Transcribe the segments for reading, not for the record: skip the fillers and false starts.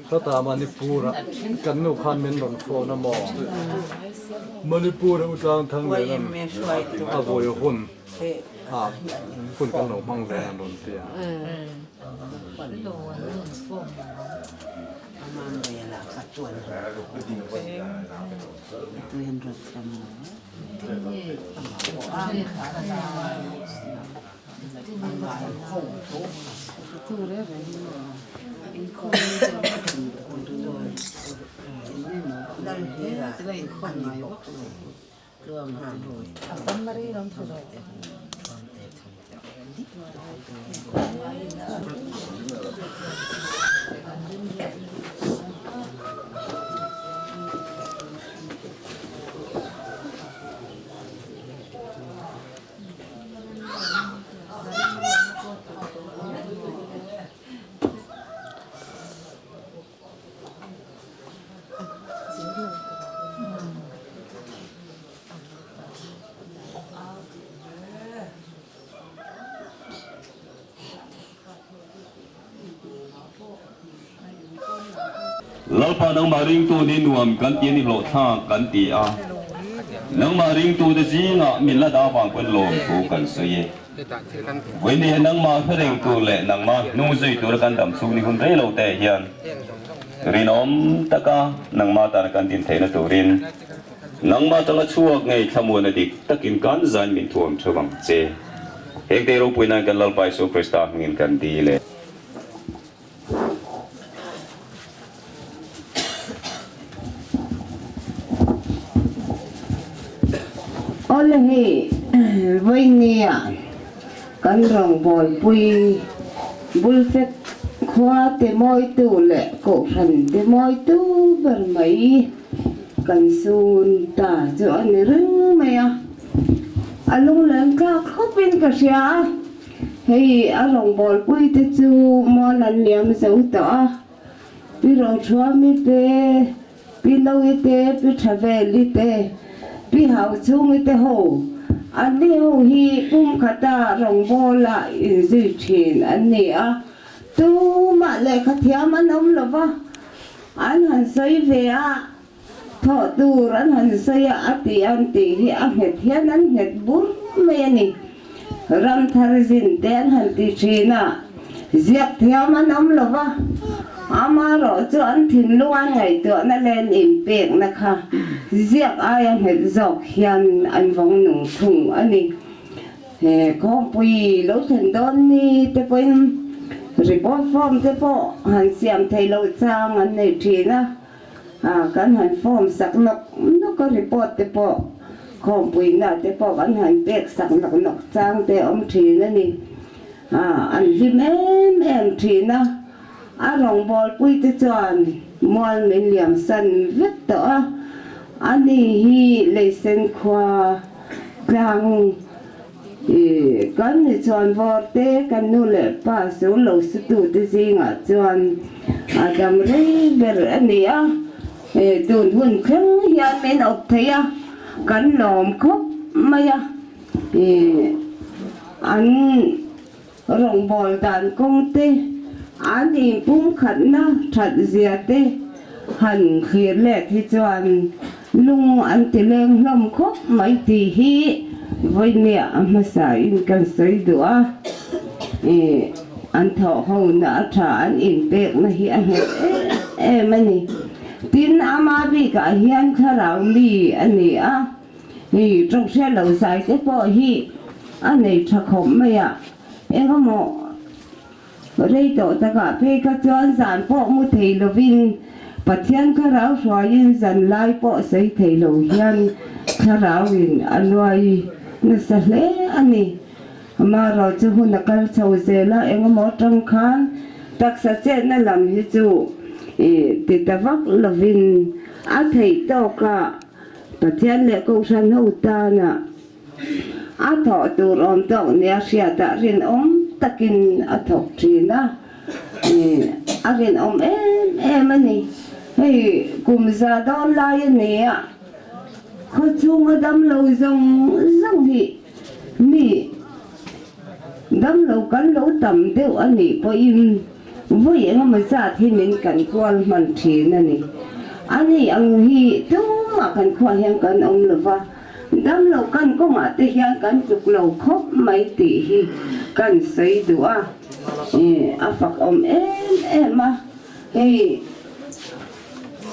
Chutah Manipur-ah kan nu khan min rawn phone a maw? Manipur-a u tlang thang lian a vawi hun ah hun kan lo hmang ve an rawn ti a. Lalpa nangmah ringtu ni nuam kan ti a ni hlawhthlak kan ti a, nangmah ringtute zingah min la dah vang pawn lawmthu kan sawi e. Vawiin hi nangmah hre reng tur leh nangmah hnung zui tura kan dam chhung ni hun rei lo te hian rinawm taka nangmah tana kan din theihna turin nangmah atanga chhuak ngei thlamuana dik takin kan zain min thuam theuh ang che. Hengte ropui nan kan Lalpa Isua Krista hmingin kan dil e. Awle hei vawinia kan rawngbawlpui Bulfet khua te mawitu leh kohhran te mawitu ber mai kan sun ta chu a ni reng mai a, a lungleng tlak khawpin ka hria a. Hei a rawngbawlpui te chu mual an liam zo tawh a, Pi Roṭhuami te, Pi Loui te, Pi Ṭhaveli te, Pi Hauchhungi te ho, anni ho hi pum khata rawngbawla inzui ṭhin an ni a, tumah lehkha thiam an awm lo va, an han sawi ve a, Thawh tur an han sawi a, a tih an tih hi a nghet hian an nghet bur mai a ni. Ram thar zin te an han ti thin a, ziak thiam an awm lo va, amaherawh chu an thinlung an ngaihtuahna leh an inpekna kha ziak aia nghet zawk hian an vawng nung thung a ni. He khawmpui lo thlen dawn ni te pawhin report form te pawh han siam theih loh chang an nei thin a. Kan han form sak nawk nawk a, report te pawh khawmpuina te pawh kan han pek sak nawk nawk chang te a awm thin a ni. An hlim em em thin a, a rawngbawlpui te chuan mual min liam san vek tawh a, ani hi Leisen khua tlang I kan ni chuan vawr te kan nu leh pa su lo su tu te zingah chuan a dam rei ber a ni a, tun hun thleng hian min awp thei a, kan lawm khawp mai a, i an rawngbâwl dan kawng te, an inpumkhatna that zia te han thlir let hi chuan Lung an ti leng hlawm khawp mai tih hi vawinia a hmasa in kan sawi duh a, ih an thawh ho na a tha an inpekna hi a nghet em em a ni. Tin, ama bikah hian thlarau mi a ni a, ih tawng hriat lo zai te pawh hi a nei tha khawp mai a, engemaw Rei tawh takah phei kha chuan zan pawh mu thei lovin Pathian thlarau hruaiin zan lai pawh sawi thei lo hian thlarauin a nuai nasa hle a ni. Amaherawh chu hun a kal chho zel a, engemaw atang khan taksa chetna lam hi chu ti ta vak lovin a theih tawka Pathian leh Kohhran ho tana A thawh tur awm tawk nia hriatah rinawm takin a thawk thin a, a rinawm em em a ni. Hei kum za dawn lai a ni a. Khawchhunga damlo zawng zawng hi mi damlo kan lo tam deuh a nih pawhin vawi engemaw zat hi min kan kual hman thin a ni. Ani ang hi tumah kan khuah hian kan awm lo va, damlo kan kawngah te hian kan tluk lo khawp mai tih hi kan sawi duh a, a fakawm em em a, hei.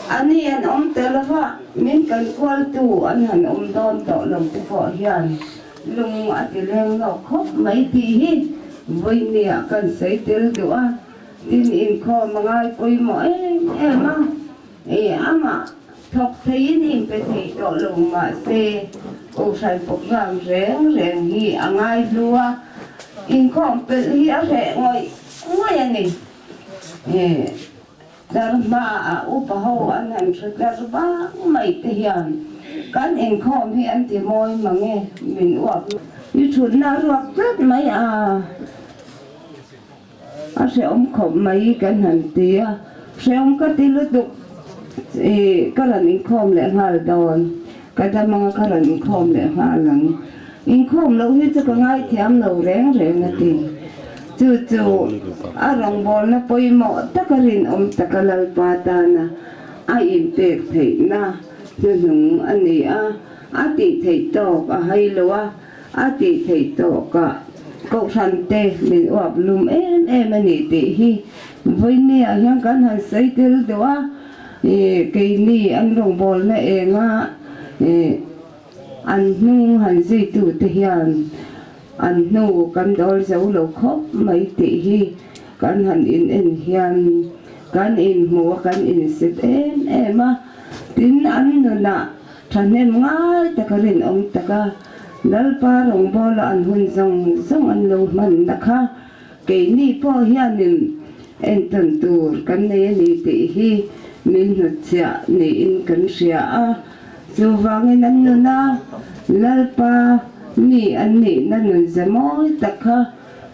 Ani an awm tel va, min kan kualtu an han awm dawn tawh lo te pawh hian lung a ti leng lawk khawp mai tih hi vawinia kan sawi tel duh a, tin inkhawm a ngai pawimawh em em a, i amah thawk theiin inpe thei tawh lo mahse Kohhran program reng reng hi a ngai hlu a, inkhawm pelh hi a hreh ngawih ngawih a ni. Tlar hmaah upa ho an han hre tlar vang mai te hian kan inkhawm hi an ti mawi mang e, min uap ni thutna a ruak tlat mai a, a hrehawm khawp mai kan han ti a, hrehawm ka ti lutuk i ka rawn inkhawm leh nghal dawn, ka dam anga ka rawn inkhawm leh nghal ang. Inkhawm loh hi chu ka ngaithiam lo reng reng a ti. Chu chu a rawngbawlna pawimawh taka rinawm taka Lalpa tana a inpek theihna hnuhnung a ni a, a tih theih tawk a hai lo a, a tih theih tawkah Kohhrante min uap lum em em a ni tih hi vawinia hian kan han sawi tel duh a, keini an rawngbawlna enga An hnung han zuitute hian an hnu kan dawl zo lo khawp mai tih hi kan han in en hian kan inhmu a, kan insit em em a. Tin, an nunah thahnem ngai taka rinawm taka Lalpa rawngbawla an hun zawng zawng an lo hmanna kha keini pawh hianin entawn tur kan nei a ni tih hi min hnutchhiah niin kan hria a. Chuvangin an nuna Lalpa mi an nihna nun ze mawi tak kha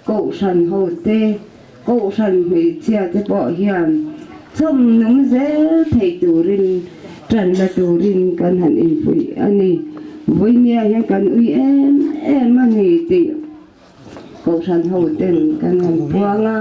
Kohhran hote, Kohhran hmeichhia te pawh hian chhawm nung zel thei turin tan la turin kan han inpuih a ni. Vawinia hian kan ui em em a ni tih Kohhran hoten kan han puang a.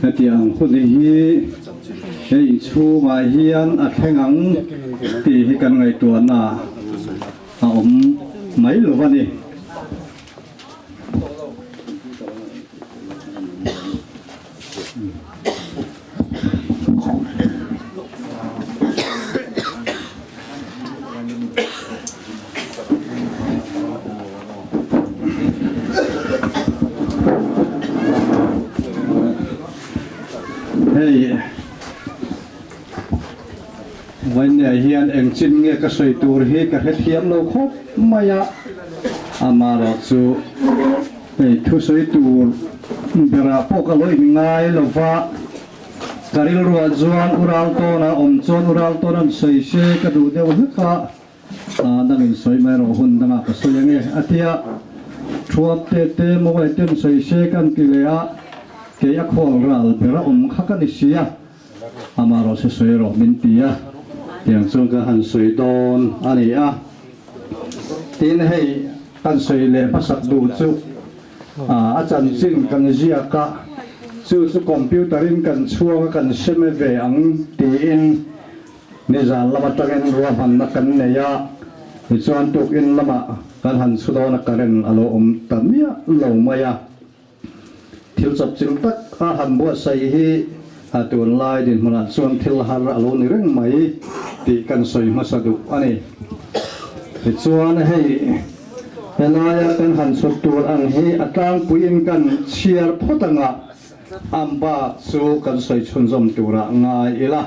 Hetiang hun hi he inchhungah hian a thleng ang tih hi kan ngaihtuahna a awm mai lo a ni. Hei vawinia hian eng chin nge ka sawi tur hi ka hrethiam lo khawp mai a, amaherawh chu hei thusawi tur berah pawh ka lo inngai lo va. Ka rilruah chuan u Raltawna awm chuan u Raltawna'n sawi se ka duh deuh hlek a, dangin sawi mai rawh hun dangah ka sawi ange a ti a. Thuap te te mawngei ten sawi se kan ti leh a, kei a khawl ral ber a awm kha ka ni si a, amah rawh se sawi rawh min ti a, tiang chuan ka han sawi dawn a ni a. Tin hei kan sawi leh hmasak duh chu A chanchin kan ziak a, chu chu computer in kan chhuang a kan sem e ve ang tiin nizan lam atangin ruahmanna kan nei a, tichuan tukin lamah kan han chhu dawn a current a lo awm ta miah lo mai a. Thil chawpchilh tak a han buatsaih hi a tunlai dinhmunah chuan thil har a lo ni reng mai tih kan sawi hmasa duh a ni. Tichuan hei. Helaia kan han chhut tur ang hi a tlangpuiin kan chhiar phawt anga, am bak chu kan sawi chhunzawm turah ngai ila.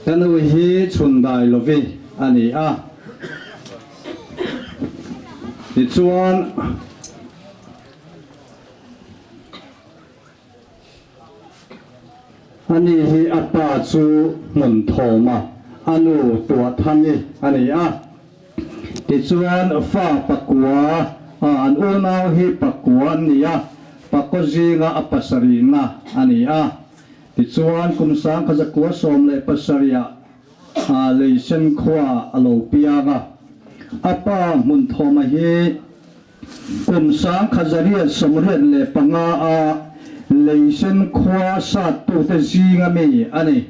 Ka nu hi chhun dai lovi a ni a. Tichuan. Ani hi a pa chu hmun thawma a nu Tuahthani a ni a. Tichuan fa pakua a an unau hi pakua an ni a, pakaw zinga a pasarihna a ni a. Tichuan kum 1917 ah Leisen khua a lo piang a. A pa hmun thawma hi Kum 1985 a Leisen khua sattute zinga mi a ni.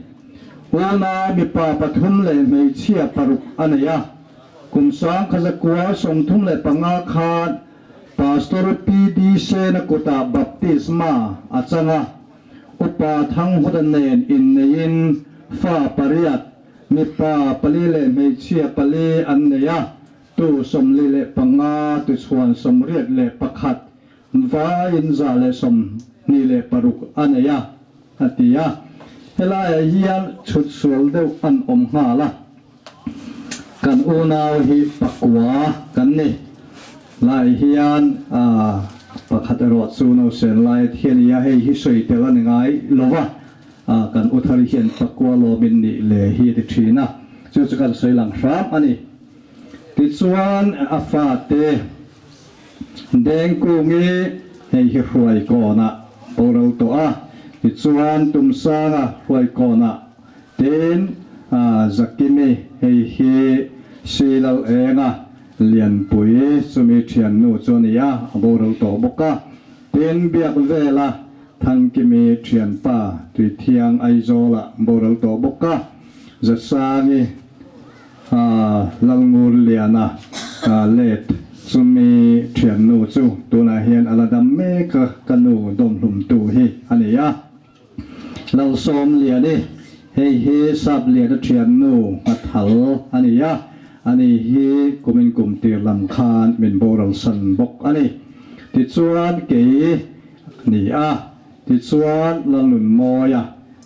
Unau mipa pathum leh hmeichhia paruk a nei a. Kum 1935 khan Pastor PD Sena kutah baptisma a chang a. Upa Thanghuta nen inneiin fa pariat, mipa pali leh hmeichhia pali an nei a. Tu 45, tu chhuan 81, vaiin 126 a nei a, a ti a. Helaiah hian chhut sual deuh an awm nghal a. Kan unau hi pakua kan ni. Lai hian pakhat erawh chu nausen lai a thi a ni a, hei hi sawi tel a ni ngai lo va, kan u thar hian pakua lawmin nih le hi a ti thin a, chu chu kan sawi lang hram a ni. Tichuan a fate Dengkungi hei hi Hruaikawnah boral tawh a, tichuan Tumsanga Hruaikawnah tin Zakimi hei hi Silal Enga Lianpui chumi thiannu chu a ni a, a boral tawh bawk a. Tin Biakvela Thangkimi thianpa Tuithiang Aizawlah boral tawh bawk a, Zasangi Lalngurliana let chumi thiannu chu tunah hian a la dam mek a, ka nu dawmhlumtu hi a ni a. Lalsawmliani, hei hi Sapliana thiannu Nghathal a ni a, ani hi kumin kum tir lam khan min boral san bawk a ni. Tichuan kei ni a, tichuan Lalnunmawia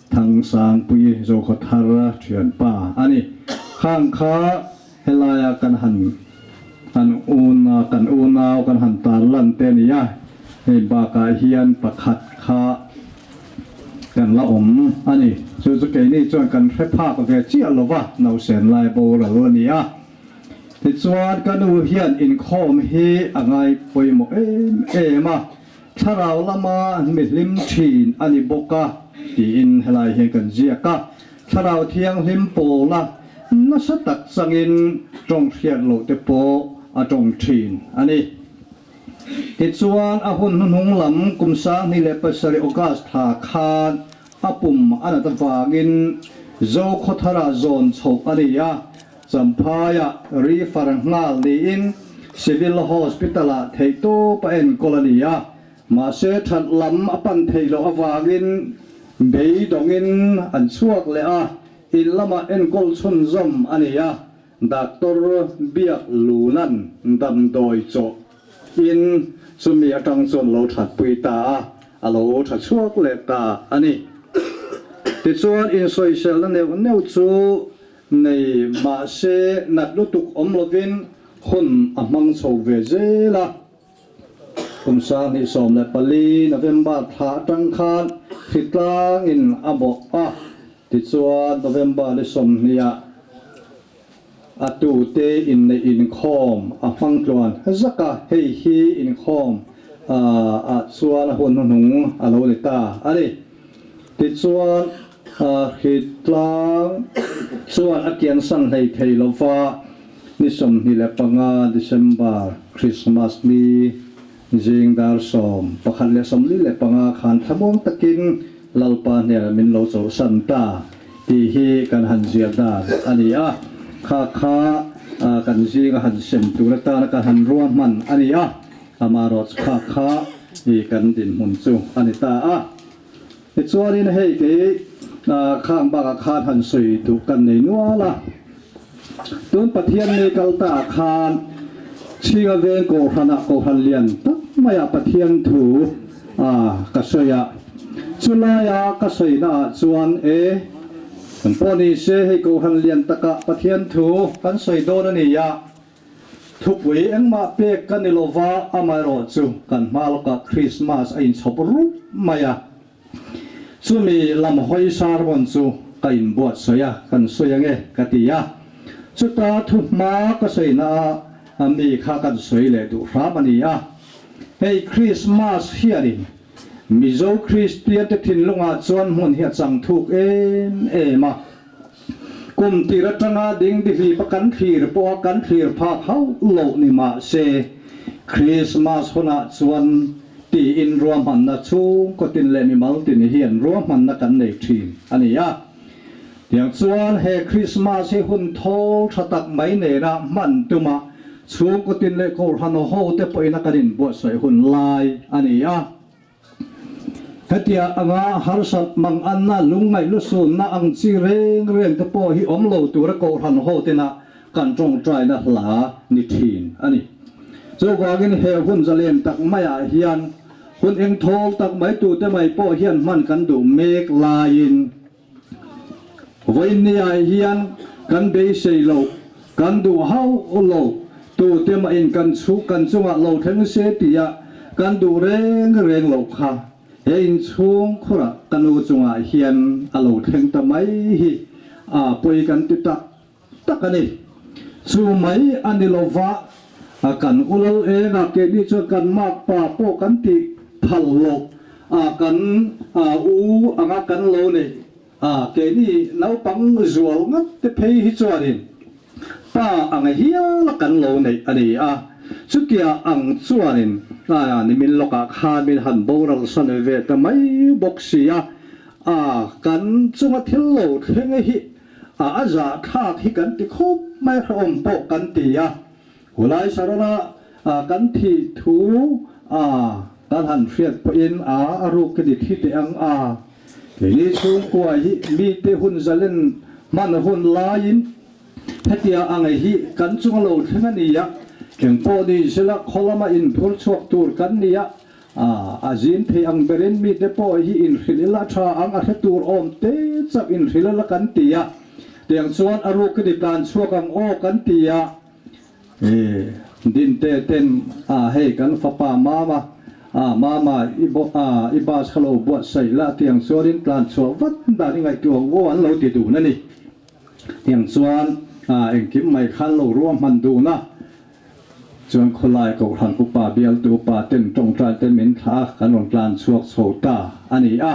Thangsangpui Zokhawthar thianpa a ni. Khang kha helaia kan han kan una kan unau kan han tarlan te a ni a, hei bakah hian pakhat kha kan la awm a ni. Chu chu keini chuan kan hre phak ve chiah lo va, nausen lai boral a ni a. Tichuan ka nu hian inkhawm hi a ngai pawimawh em em a. Thlarau lama mi hlim thin a ni bawk a, tiin helai hian kan ziak a. Thlarau Thianghlim pawla nasa tak changin tawng hriat loh te pawh a tawng thin a ni. Tichuan a hun hnuhnung lam kum 2007 August thla khan a pum a nat avangin Zokhawthara zawn chhoh a ni a, Champhaiah refer nghal niin Civil Hospital-ah theihtawp a enkawl a ni a, mahse that lam a pan theih loh avangin beidawngin an chhuak leh a, in lamah enkawl chhunzawm a ni a, Doctor Biak Lunan damdawi chawh in chumi atang chuan lo thatpui ta a, a lo tha chhuak leh ta a ni. Tichuan insawiselna neuh neuh chu Nei mahse nat lutuk awm lovin hun a hmang chho ve zel a. Kum 2014 November thla atang khan hritlangin a bawh a, tichuan November ni 20 ah a tute inneih inkhawm a hmang tluan zak a, hei hi inkhawm ah chuan a hun hnuhnung a lo ni ta a ni. Tichuan. Hritlang chuan a kiansan hlei thei lo va, ni 25 December, Christmas ni zing dar 11:45 khan thlamuang takin Lalpa hnenah min lo chawlhsan ta tih hi kan han ziah dan a ni a. Kha kha kan zinga han sem tur atana kan han ruahman a ni a, amaherawhchu kha kha kan dinhmun chu a ni ta a. Tichuanin hei kei khang bakah khan han sawi duh kan nei nual a. Tun Pathian mi kal ta ah khan Chhinga veng Kohhranah Kohhran lian tak maiah Pathian thu ka sawi a. Chulaia ka sawina ah chuan e. Kan pawh ni se hei Kohhran lian takah Pathian thu kan sawi dawn a ni a, thupui engmah pek ka ni lova, amaherawhchu kan hma lawkah Krismas a inchhawp rup mai a. Chumi lam hawi sermon chu ka inbuatsawi a, kan sawi ange ka ti a. Chuta thu hma ka sawina a mi kha kan sawi leh duh hram a ni a. Hei Krismas hianin Mizo Kristiante thinlungah chuan hmun hi a chang thuk em em a. Kum tir atanga ding dihlipa kan thlir pawha kan thlir phak hauh loh ni mah se, Krismas hunah chuan tiin ruahmanna chhungkaw tin leh mimal tin hian ruahmanna kan nei thin a ni a. Tiang chuan he Krismas hi hun thawl tha tak mai nena hman tuma chhungkaw tin leh Kohhran hote pawhin a kan inbuatsaih hun lai a ni a. Hetia anga harsat mang anna lungngaih lusunna ang chi reng reng te pawh hi awm lo tura Kohhran ho tena kan tawngtaina hla ni thin a ni. Chuvangin he hun zalen tak maiah hian hun engthawl tak mai tute mai pawh hian hman kan duh mek laiin Vawiinniah hian kan beisei lo, kan duh hauh lo, tute mahin kan chhuk kan chungah lo thleng se tia kan duh reng reng loh kha he inchhung khurah ka nu chungah hian a lo thleng ta mai hi a pawi kan ti tak tak a ni. Chu mai a ni lova, kan ulal engah keini chuan kan makpa pawh kan ti phal lo, kan u anga kan lo nei. Keini naupang zual ngat te phei hi chuanin pa anga hiala kan lo neih a ni a. Chutia ang chuanin nimin lawkah khan min han boral san ve ta mai bawk si a, kan chunga thil lo thleng hi A a zah thlak hi kan ti khawp mai hrehawm pawh kan ti a, Hulai Sarona a kan thih thu a kan han hriat pawhin a a ruk ka ni thi teh ang a, keini chhungkua hi mite hun zalen hman hun laiin hetia a ngei hi kan chung lo thleng a ni a, engpawh ni sela khaw lama inphur chhuak tur kan ni a, A zin thei ang berin mite pawh hi inhrilh ila tha ang, a hre tur awm te chauh inhrilh ila kan ti a, tiang chuan a ruk ni tlan chhuak ang aw kan ti a, e Dinte ten a hei kan fapa Mama a Mama i a i bus kha lo buatsaih la tiang chuanin tlan chhuah vat dan i ngaihtuah ang aw an lo ti dun a ni. Tiang chuan a engkim mai khan lo ruahman dun a. Chuan khawlai Kohhran upa bialtu upa ten tawngtai te min thlah a, kan rawn tlan chhuak chho ta a ni a.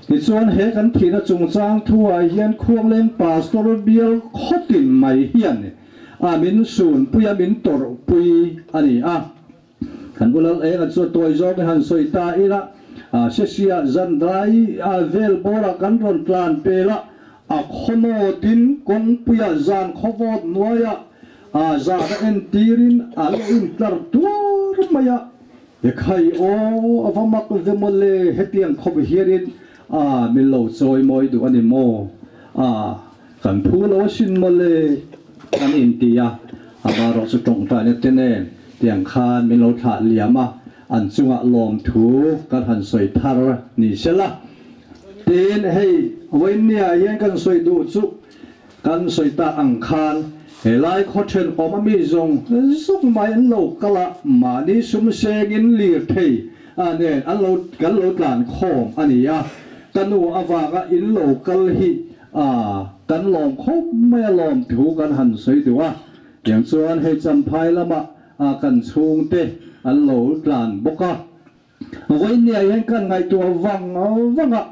Tichuan he kan thihna chungchang thuah hian Khuangleng Pastor bial khawtin mai hian a min sunpui a, min tawrhpui a ni a. Kan Ulal Enga chu tawi zawng i han sawi ta ila, Sesia zan rai vel bawrah kan rawn tlan pel a, a khawmawtin kawngpuia zan khawvawt hnuaiah A zan a entirin a lo intlar tuar mai a, Ekhai aw, a va mak ve mawle, hetiang khawp hianin a min lo chawi mawi duh a ni maw? A, kan phu lo asin mawle, kan inti a, amaherawh chu tawngtaina te nen tiang khan min lo thlah liam a, an chungah lawmthu kan han sawi thar ni sela. Tin, hei vawiinniah hian kan sawi duh chu Kan sawi ta ang khan helai khaw thenawm a mi zawng zawng mai an lo kal a, mahni sum sengin lirthei a nen an lo kan lo tlan khawm a ni a, ka nu avanga in lo kal hi a kan lawm khawp mai a lawm thu kan han sawi duh a, tiang chuan hei Champhai lama a kan chhungte an lo tlan bawk a. Vawinia hian kan ngaihtuah vang vang a,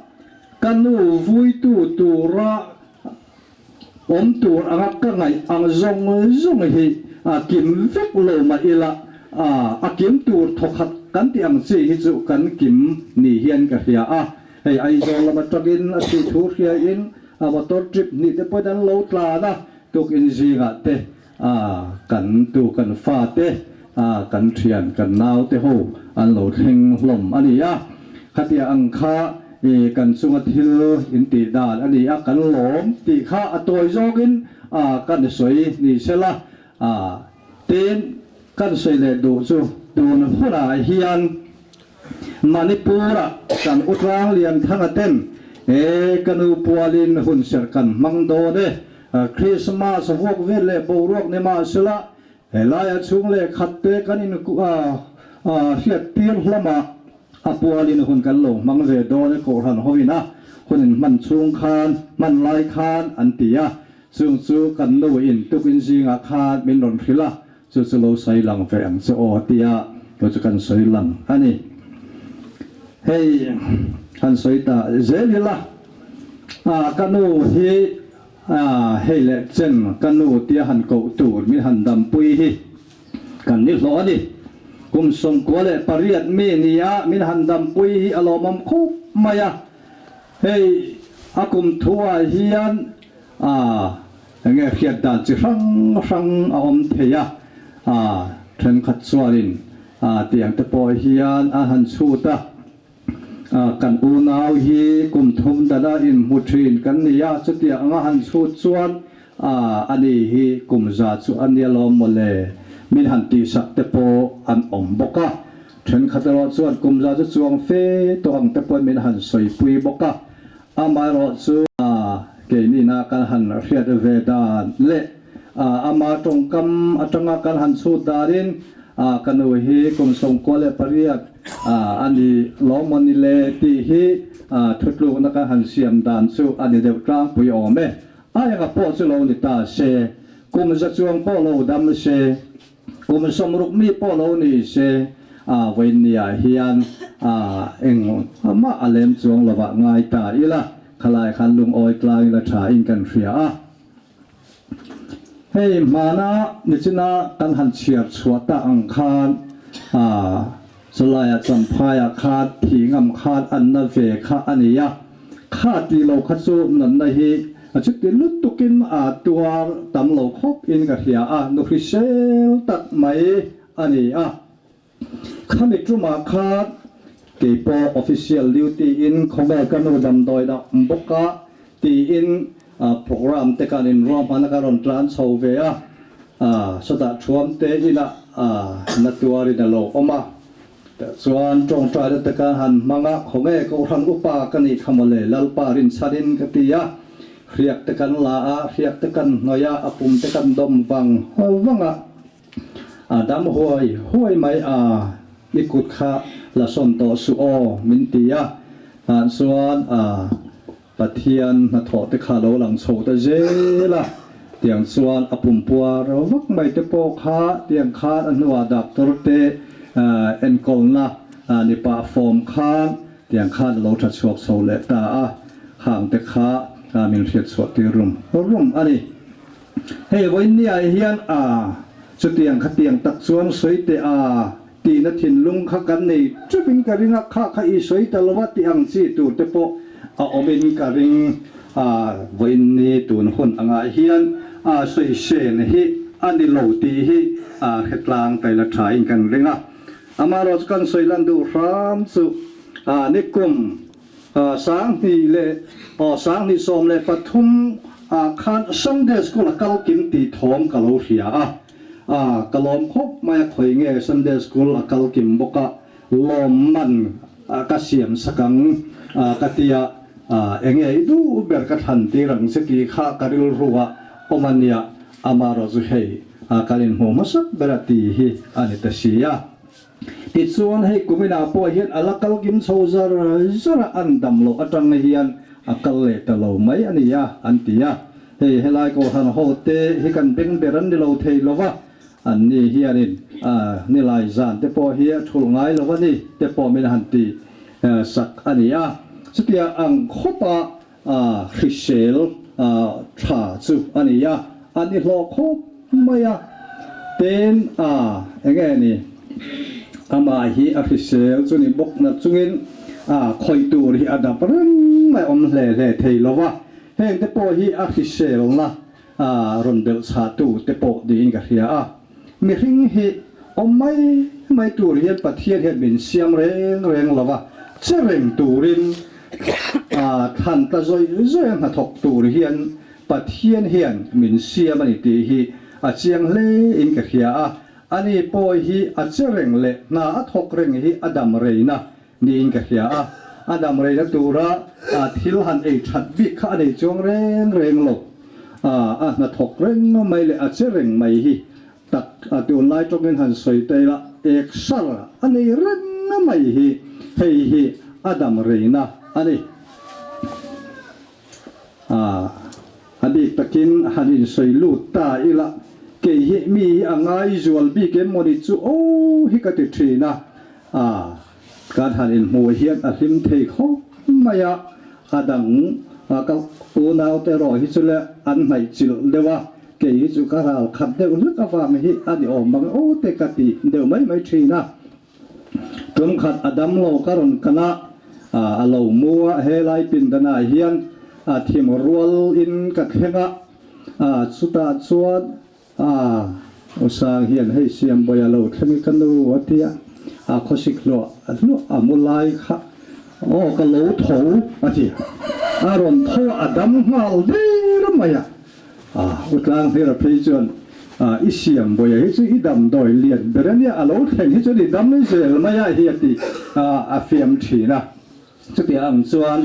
ka nu vuitu tura awm tur anga ka ngaih ang zawng zawng hi a kim vek lo mah ila, a kim tur thawkhat kan tih ang chi hi chu kan kim ni hian ka hria a. Hei Aizawl lam atangin a thih thu hriain a motor trip hnih te pawhin an lo tlan a, tukin zingah te A, kan tu kan fate, a, kan thian kan naute ho an lo thleng hlawm a ni a. Khatia ang kha i kan chunga thil in tih dan a ni a, kan lawm tih kha a tawi zawkin a kan sawi ni sela, a, tin kan sawi leh duh chu tun hunah hian Manipur-a kan Utlang Lianthanga ten E ka nu pualin hun serh kan hmang dawn e. Krismas vuak vel leh boruak ni mahsela helaia chhung leh khat te kan in hriat tir hlawmah a pualin hun kan lo hmang ve dawn e Kohhran hoin a hun in hman chhung khan hman lai khan an ti a, chung chu kan nu in tukin zingah khan min rawn hrilh a, Chu chu lo sawi lang ve ang che aw tia chu chu kan sawi lang a ni. Hei han sawi ta zel ila, ah ka nu hi ah hei leh chen ka nu tia han koh tur min han dampui hi kan ni hlawh a ni. Kum 98 mi nia min han dampui hi a lawmawm khawp mai a. Hei a kum thuah hian ah Enge hriat dan chi hrang hrang a awm thei a, a thenkhat chuanin a tiang te pawh hian a han chhut a, a kan unau hi kum thum dana inhmu thin kan ni a, chutiang anga han chhut chuan a ani hi kum za chu a nia lawm mawle min han tihsak te pawh an awm bawk a, thenkhat erawh chuan kum za chu chuang fe tawh ang te pawhin min han sawipui bawk a. Amaherawhchu, keinina kan han hriat ve dan leh ama tawngkam atanga kan han chhut danin ka nu hi kum 98 a ni lawm maw ni le tih hi thutlukna kan han siam dan chu a ni deuh tlangpui awm e. A enga pawh chu lo ni ta se, kum za chuang pawh lo dam se, Kum 60 mi pawh lo ni se, a vawiinniah hian a eng mah a lem chuang lovah ngai ta ila, khalai khan lungawi tlang ila tha in kan hria a. Hei hmana nichina kan han chhiar chhuah ta ang khan a chulaiah Champhaiah khan thi ngam khan an na ve kha a ni a, kha tih lo kha chu natna hi A chuti lutukin a tuar tam lo khawp in ka hria a, nu hrisel tak mai a ni a. Khami tumah khan keipawh official duty in khawvel ka nu damdawi dah bawk a tiin program te kan inruahman a ka rawn tlan chho ve a, sawtah thuam te inah na tuarin a lo awm a. Chuan tawngtaina te ka han hmang a, khawnge Kohhran upa ka nih kha mawle, Lalpa rinchhanin ka ti a, hriak te kan la a, hriak te kan hnawih a, a pum te kan dawm vang vang a, a dam huai huai mai a, i kut kha la sawn tawh suh aw min ti a, tah chuan a. Pathian hnathawh te kha lo lang chho ta zel a, tiang chuan a pumpuar vak mai te pawh kha tiang khan a hnuah doctor te enkawlna ni pah fawm khan tiang khan a lo tha chhuak chho leh ta a, khang te kha min hriat chhuah tir rum rum a ni. Hei vawiinniah hian a chutiang khatiang tak chuan sawi teh a. Tihna thinlung kha kan nei teuhin ka ring a, kha kha i sawi ta lo a tih ang chi tur te pawh a awmin ka ring a, vawiin ni tun hun angah hian a sawi sen hi a ni lo tih hi a hretlang taila thain kan ring a. Amaherawh chu kan sawi lan duh hram chu a nikum 2000 leh aw 2013 ah khan Sunday School a kal kim tih thawm ka lo hria a. A, ka lawm khawp mai a, khawi nge Sunday School a kal kim bawk a, lawm man ka siam sak ang ka ti a, enge i duh ber ka thlan tir ang che tih kha ka rilru a awm a nia, amaherawh chu hei kan inhmuh hmasak ber a ti hi a ni ta si a. Tichuan hei kuminah pawh hian a la kal kim chho zar zar a, an dam loh atang hian a kal leh ta lo mai a ni a, an ti a. Hei helai Kohhran ho te hi kan beng ber an ni lo thei lo va, an ni hianin nilai zan te pawh hi a thulh ngai lo a ni te pawh min han ti sak a ni a. Chutia ang khawpa hrisel tha chu a ni a, an i hlawh khawp mai a. Tin, enge ni amah hi a hrisel chu ni bawk na chungin khawih tur hi a dap reng mai awm hle hle thei lo va. Heng te pawh hi a hriselna rawn belh chhahtu te pawh niin ka hria a. Mihring hi awm mai mai tur hian Pathian hian min siam reng reng lo a, che reng turin thlan ta zawih zawih a hnathawk tur hian Pathian hian min siam a ni tih hi a chiang hle in ka hria a. Ani pawh hi a che reng leh hna a thawk reng hi a dam reina niin ka hria a. a dam reina tura thil han ei that bik kha a nei chuang reng reng lo. A hnathawk reng mai leh a che reng mai hi tak a tunlai tawngin han sawi ta ila ek sar a nei reng mai hi hei hi a dam reina a ni. A bik takin han insawi lut ta ila kei hi mi hi a ngai zual bik em mawni chu aw hi ka ti thin a, kan han inhmuh hian a hlim thei khawp mai a, a dang ka unaute erawh hi chu le an hnaih chilh deuh a, kei hi chu ka ral khat deuh hlek avang hi a ni awm ang aw te ka ti deuh mai mai thin a. Tum khat a dam lo ka rawn kan a, a lo mu a, helai pindanah hian a thim rual in ka thleng a, chutah chuan U Sang hian hei Siambawi a lo thleng i ka nu a ti a, a khawsik hluah hluah a mu lai kha aw ka lo tho a ti a, a rawn tho a, a dam nghal der mai a. U Tlanghmira phei chuan I siam bawiha hi chu i damdawi lian ber a nia, a lo thleng hi chuan i dam zel mai a hi a ti a fiam thin a. Chutiang ang chuan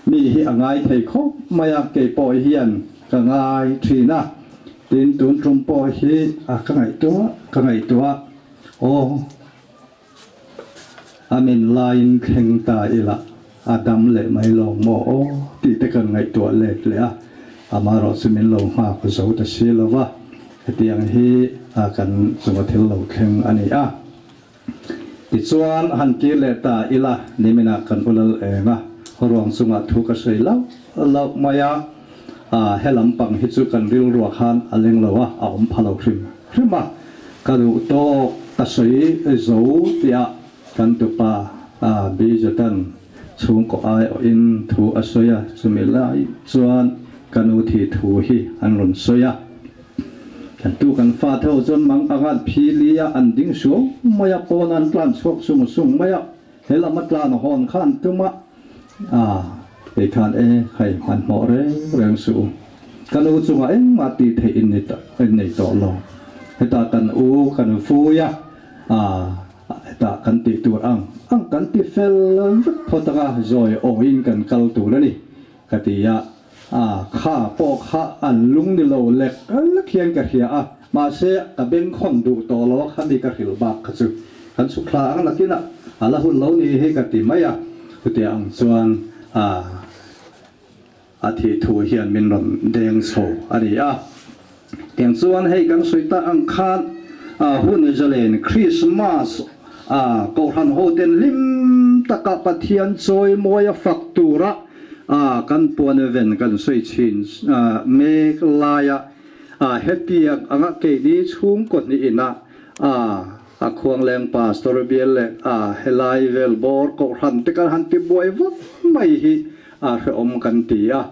mi hi a ngai thei khawp mai a, kei pawh hian ka ngai thin a. Tin, tun tum pawh hi ka ngaihtuah ka ngaihtuah aw. A min laiin thleng ta ila a dam leh mai lo maw aw tih te kan ngaihtuah let leh a, amaherawh chu min lo nghak zo ta si lo va, hetiang hi kan chunga thil lo thleng a ni a. Tichuan han kir leh ta ila niminah kan ulal eng a, ruang chungah thu ka sawi lauh lauh mai a, he lampang hi chu kan rilruah khan a leng lo a, a awm pha lo hrim hrim a. Ka duh tawk ka sawi zo tiah kan tupa Bijatan chhungkaw aiawhin thu a sawi a, chumi lai chuan ka nu thi thu hi an rawn sawi a. Kan tu kan fa tho chuan mang anga phili a an ding suau mai a, pawn an tlan chhuak sung sung mai a, he lam a tlan hawn kha an tum a, kei khan e hei hmanhmawh reng reng suh u. Ka nu chungah engmah tih theih in nei tawh lo. Hetah kan u kan vui a, hetah kan tih tur ang ang kan ti fel vek phawt anga zawi awiin kan kal tur a ni ka ti a. Kha pawh kha an lung ni lo lek lek hian ka hria a, mahse ka bengkhawn duh tawh lo a khami ka hrilh bak kha chu kan chhuk thla ang nakinah a la hun lo ni hi ka ti mai a. Chutiang ang chuan A thih thu hian min rawn deng chho a ni a. Tiang chuan hei kan sawi tak ang khan hun zalen Krismas a Kohhran hoten hlim taka Pathian chawimawi a fak tura kan puan ven kan sawi chhin mek laia hetiang anga keini chhungkaw hnih ina a Khuangleng Pastor bial leh helai vel bawr Kohhran te kan han ti buai vak mai hi a hrehawm kan ti a,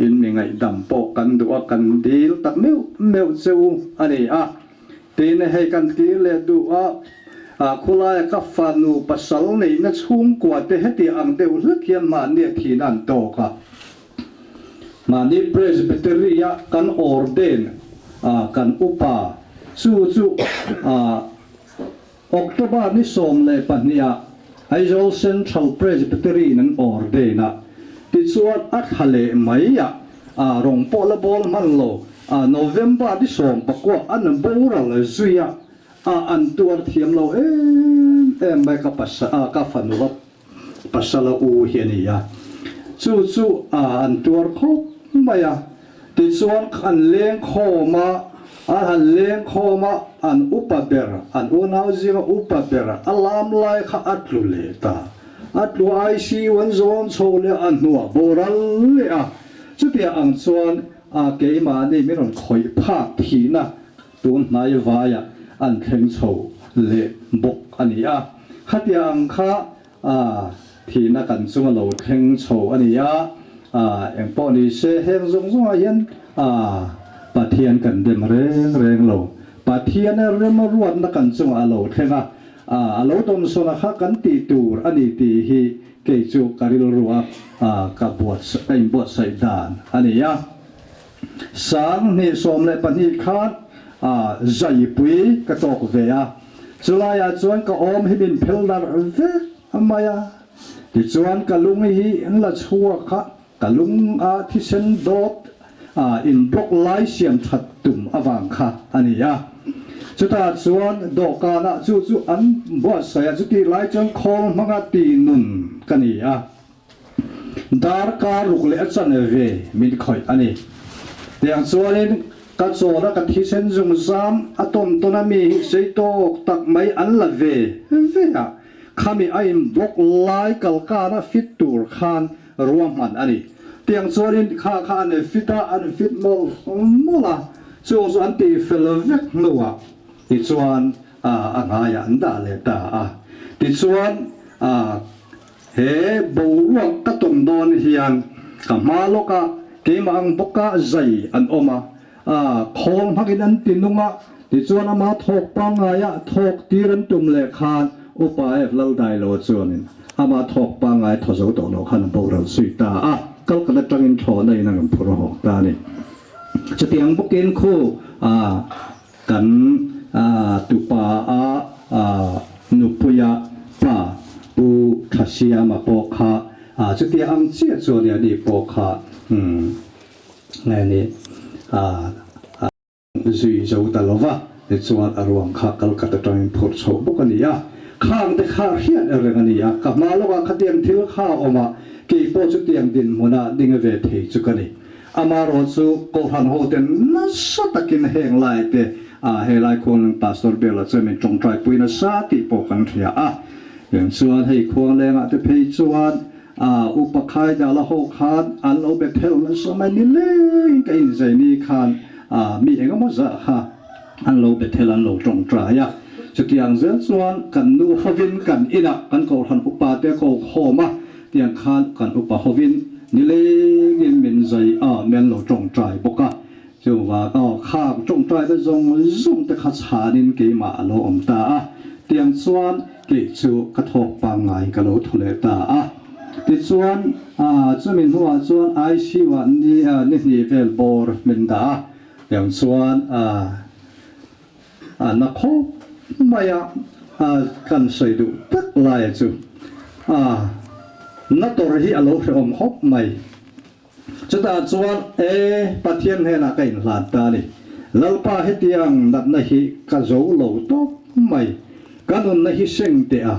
in mi ngaihdam pawh kan duh a, kan dil tak meuh meuh che u a ni a. Tin, hei kan tir leh duh a, khulaia ka fanu pasal neihna chhungkua te heti ang deuh hlek hian mahni a thihna an tawk a. Mahni Presbytery-a kan ordain kan upa chu chu October ni 12 ah Aizawl Central Presbytery in an ordain a, tichuan a thla leh mai ah rawng pawh la bawl hman lo, November ni 19 an boral zui a, an tuar thiam lo em em mai ka ka fanu a pasal a u hi a ni a, chu chu an tuar khawp mai a. Tichuan an leng khawm a, an han leng khawm a, an upa ber, an unau zinga upa ber a lam lai kha a tlu leh ta. A tlu ICU an zawn chho leh a, a hnuah boral leh a. Chutiang ang chuan a keimahni min rawn khawih phak thihna tun hnai vaiah an thleng chho leh bawk a ni a. Khatiang ang kha A, thihna kan chunga lo thleng chho a ni a, a, engpawh ni se heng zawng zawngah hian a, Pathian kan dem reng reng lo. Pathian e rem a ruatna kan chungah a lo thleng a, a, a lo dawnsawna kha kan tih tur a ni tih hi kei chu ka rilru a, a, ka buat ka inbuatsaih dan a ni a. 2012 khan a, zaipui ka tawk ve a. Chulaiah chuan ka awm hi min phel darh vek mai a, tichuan ka lung hi an la chhuak a, ka lung a thisen dawt a in block lai siam that tum avang kha a ni a. Chutah chuan dawhkanah chu chu an buatsaih a, chutih lai chuan khawl hmanga ti nun ka ni a. Darkar ruk leh a chanve min khawih a ni. Tiang chuanin ka chawn a ka thisen zungzam a tawn tawn a mi hi sei tawk tak mai an la ve ve a, khami a in block lai kalkan a fit tur khan ruahman a ni. Tiang chuanin kha kha an fit a, an fit mawlh mawlh a, chung chu an tih fel vek hnuah tichuan a ngaiah an dah leh ta a. Tichuan He boruak ka tawn dawn hian ka hma lawka keimah ang bawka zai an awm a, a khawl hmangin an ti nung a, tichuan ama thawk pangngaia thawk tir an tum leh khan Upa F. Laldailo chuanin ama thawk pangngai thaw zo tawh loh khan a boral zui ta a, Kalkata tangin thlawhna in a rawn phur hawk ta a ni. Chutiang bawkin khu a Kan tupa a nupuia pa Pu Thasiama pawh kha chutia ang chiah chuan i ani pawh kha nge ni zui zo ta lo va, tichuan a ruang kha Calcutta atangin phurh chhoh bawk a ni a, khang te kha hriat reng a ni a, ka hma lawkah khatiang thil kha a awm a, kei pawh chutiang dinhmuna ding ve thei chu ka ni. Amaherawh chu Kohhran hoten nasa takin heng lai te ah he lai khuang Pastor Bella chuan min tawngtai pui nasa tih pawh kan hria a. Eng chuan hei khuang lengah te phei chuan ah Upa Khaidala ho khan an lo be phel nasa mai ni leng ka inzei ni khan ah mi engemaw zah kha an lo be phel an lo tawngtai a. Chutiang zel chuan kan nu hovin kan inah kan Kohhran upa te ko khawm a Tiang khan kan upa hovin nilengin min zai a, min lo tawngtai bawk a. Chuvang aw khang tawngtai te zawng zawng te kha chhanin keimah a lo awm ta a. Tiang chuan kei chu ka thawk pangngai ka lo thu leh ta a. Tichuan chumi hnuah chuan ICU ah ni ni hnih vel bawr min dah a. Tiang chuan A na khawp mai a, kan sawi duh tak laia chu a na tawrh hi a lo hrehawm khawp mai. Chutah chuan e Pathian hnenah ka inhlan ta a ni. Lalpa hetiang natna hi ka zo lo tawp mai. Ka nunna hi seng teh a,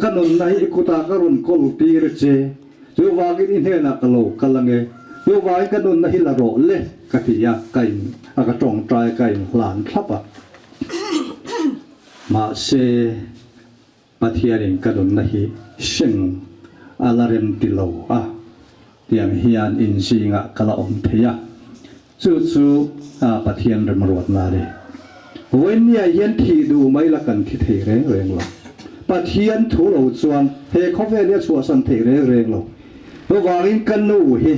ka nunna hi i kutah ka rawn kawl tir che. Chuvangin i hnenah ka lo kal ange, chuvangin ka nunna hi la rawh le, ka ti a, ka in a ka tawngtai ka in hlan thlap a. Mahse, Pathianin ka nunna hi seng a la rem ti lo a, tiang hian in zingah ka la awm thei a, chu chu Pathian remruatna a ni. Vawinia hian thih duh mai la kan thi thei reng reng lo. Pathian thu lo chuan he khawvel hi a chhuahsan thei reng reng lo. Chuvangin ka nu hi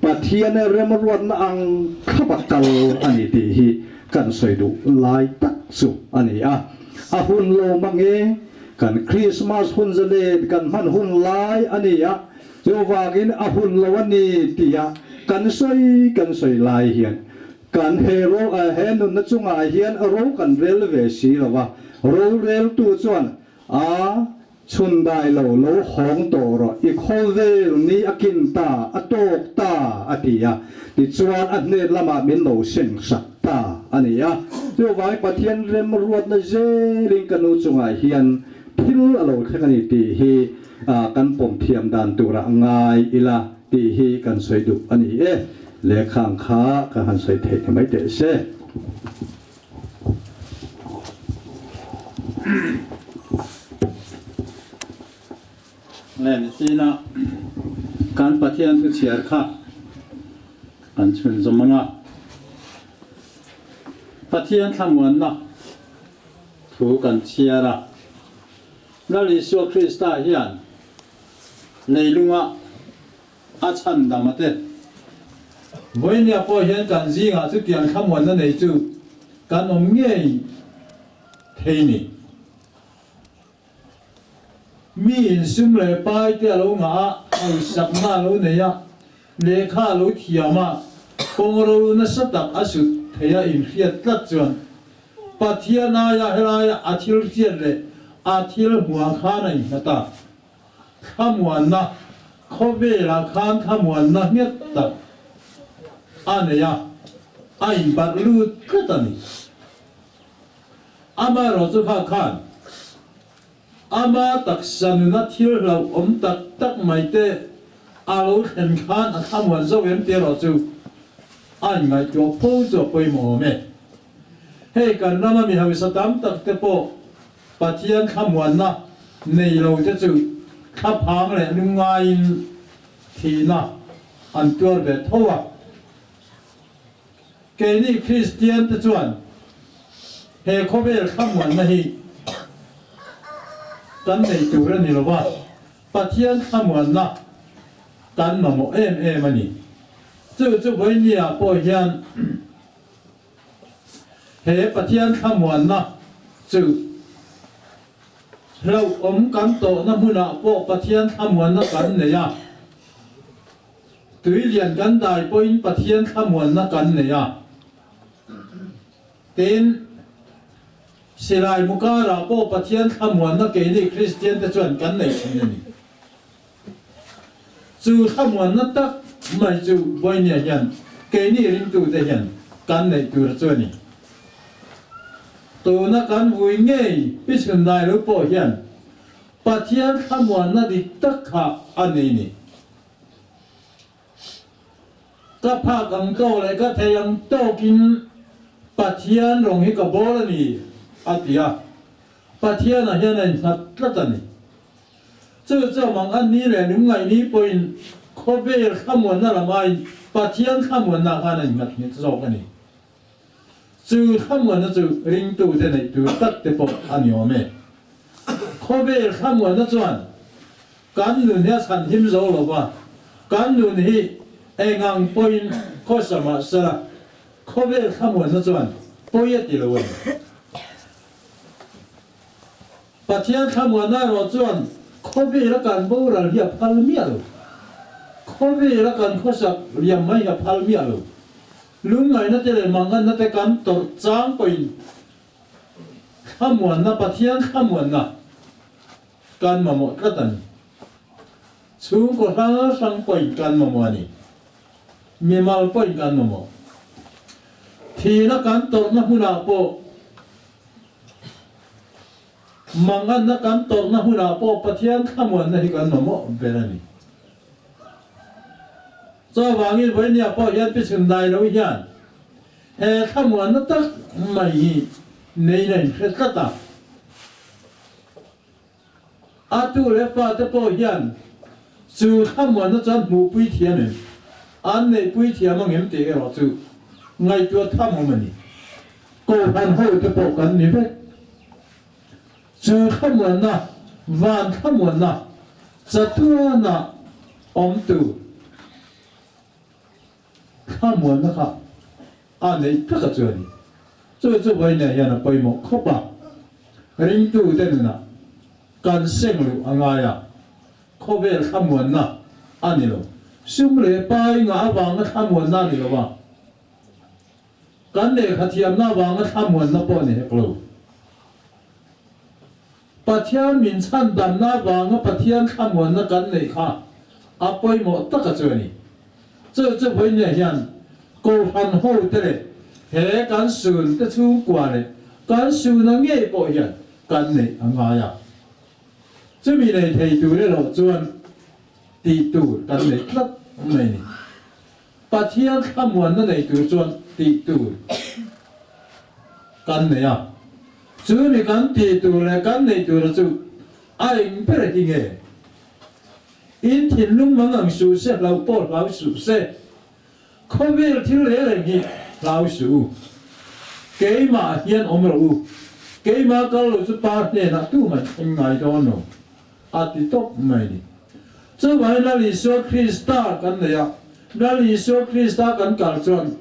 Pathian remruatna ang thlapa kal a ni tih hi kan sawi duh lai tak chu a ni a. A hun lo mange kan Krismas hun zalen kan hman hun lai a ni a. Chuvangin a hun lo a ni tia kan sawi kan sawi lai hian kan he ro he nunna chungah hian ro kan rel ve si lo va, roreltu chuan a chhun dai lo lo hawng tawh rawh, i khawvel ni a kin ta, a tawk ta a ti a, tichuan a hnen lamah min lo seng sak ta a ni a. Chuvangin Pathian remruatna zelin ka nu chungah hian thil a lo thleng a ni tih hi kan pawm thiam dan turah ngai ila tih hi kan sawi duh a ni e. Lehkhang kha ka han sawi theih ta mai teh se. Len china kan Pathian thu chhiar kha kan chhunzawm ang a. Pathian thlamuanna thu kan chhiar a. Lal Isua Krista hian leilunga a chhandam a te. Vawinia pawh hian kan zingah chutiang thlamuanna nei chu kan awm ngei thei ni. Mi insum leh pai te a lo ngah a, hausakna a lo nei a, lehkha a lo thiam a, kawngro nasa tak a sut thei a inhriat tlat chuan. Pathian aia helaia a thil hriat leh a thil hmuah khan a innghat a. Thlamuanna, Khawvelah khan thlamuanna nghet tak a nei a, a inbarh lut tlat a ni. Amaherawhchu kha khan Ama taksa nuna thil hlauhawm tak tak mai te a lo thlen khan a thlamuan zo em tih erawh chu a inngaihtuah fo chu a pawimawh awm e. Hei kan rama mi hausa tam tak te pawh Pathian thlamuanna nei lo te chu thlaphang leh lungngaiin thihna an tuar ve tho a. Keini Kristian te chuan he khawvel thlamuanna hi kan nei tur a ni lo va, Pathian thlamuanna kan mamawh em em a ni. Chu chu vawinia pawh hian he Pathian thlamuanna chu hlauhawm kan tawhna hmunah pawh Pathian thlamuanna kan nei a. Tui lian kan dai pawhin Pathian thlamuanna kan nei a. Tin, silai mu karah pawh Pathian thlamuanna keini Kristiante chuan kan nei thin a ni. Chu thlamuanna tak mai chu Vawinia hian keini ringtute hian kan neih tur chu a ni. Tuna kan vui ngei pichhun dai lo pawh hian Pathian thlamuanna dik tak kha a nei ni. Ka phak ang tawk leh ka thei ang tawkin Pathian rawng hi ka bawl a ni, a ti a. Pathianah hian a innghat tlat a ni. Chu chu amang a ni leh lungngaihni pawhin khawvel thlamuanna lam aiin Pathian thlamuanna khan a innghat nghet zawk a ni. Chu thlamuanna chu ringtute neih tur tak te pawh a ni awm e. Khawvel thlamuanna chuan kan nun hi a chhan him zo lo va, kan nun hi eng ang pawhin khawsa mah sela, khawvel thlamuanna chuan pawi a ti lo a ni. Pathian thlamuanna erawh chuan khawvela kan boral hi a phal miah lo. Khawvela kan khawsak riam mai hi a phal miah lo. Lungngaihna te leh manganna te kan tawrh chang pawhin thlamuanna, Pathian thlamuanna kan mamawh tlat a ni. Chhungkaw hrang hrang pawhin kan mamawh a ni. Mimal pawhin kan mamawh. Thihna kan tawrhna hmunah pawh manganna kan tawrhna hmunah pawh Pathian thlamuanna hi kan mamawh ber a ni. Chuvangin vawinia pawh hian pi chhun dai lo hian he thlamuanna tak mai hi neiin a inhre tlat a. A tu leh fate pawh hian chu thlamuanna chuan hmuhpui thiam em, an neihpui thiam ang em tih erawh chu ngaihtuah tham awm a ni. Kohhran hote pawh kan ni vek. Chu thlamuanna, van thlamuanna chatuana awm tur thlamuanna kha a neih tak a chu a ni. Chu chu vawiinah hian a pawimawh khawp a, ringtute nunah kan seng luh a ngai a, khawvel thlamuanna a ni lo. Sum leh pai ngah avanga thlamuanna a ni lo a. Kan lehkha thiamna avanga thlamuanna pawh ni hek lo. Pathian min chhandamna avanga Pathian thlamuanna kan neih kha a pawimawh taka chu a ni. Chu chu vawinia hian Kohhran hote leh he kan sun te chhungkua leh kan suna ngei pawh hian kan neih a ngai a. Chumi nei thei tur erawh chuan tih tur kan neih tlat mai a ni. Pathian thlamuanna nei tur chuan tih tur kan nei a, chu mi kan tih tur leh kan neih tura chu a eng ber hi nge? In thinlung mang ang suh se, hlauh pawh hlau suh se, khawvel thil reng reng hi hlau suh u. Keimah hian awm rawh u, keimah kal lo chu Pa hnenah tumah thleng ngai dawn lo. A ti tawp mai ni. Chuvangin Lal Isua Krista kan nei a, Lal Isua Krista kan kal chuan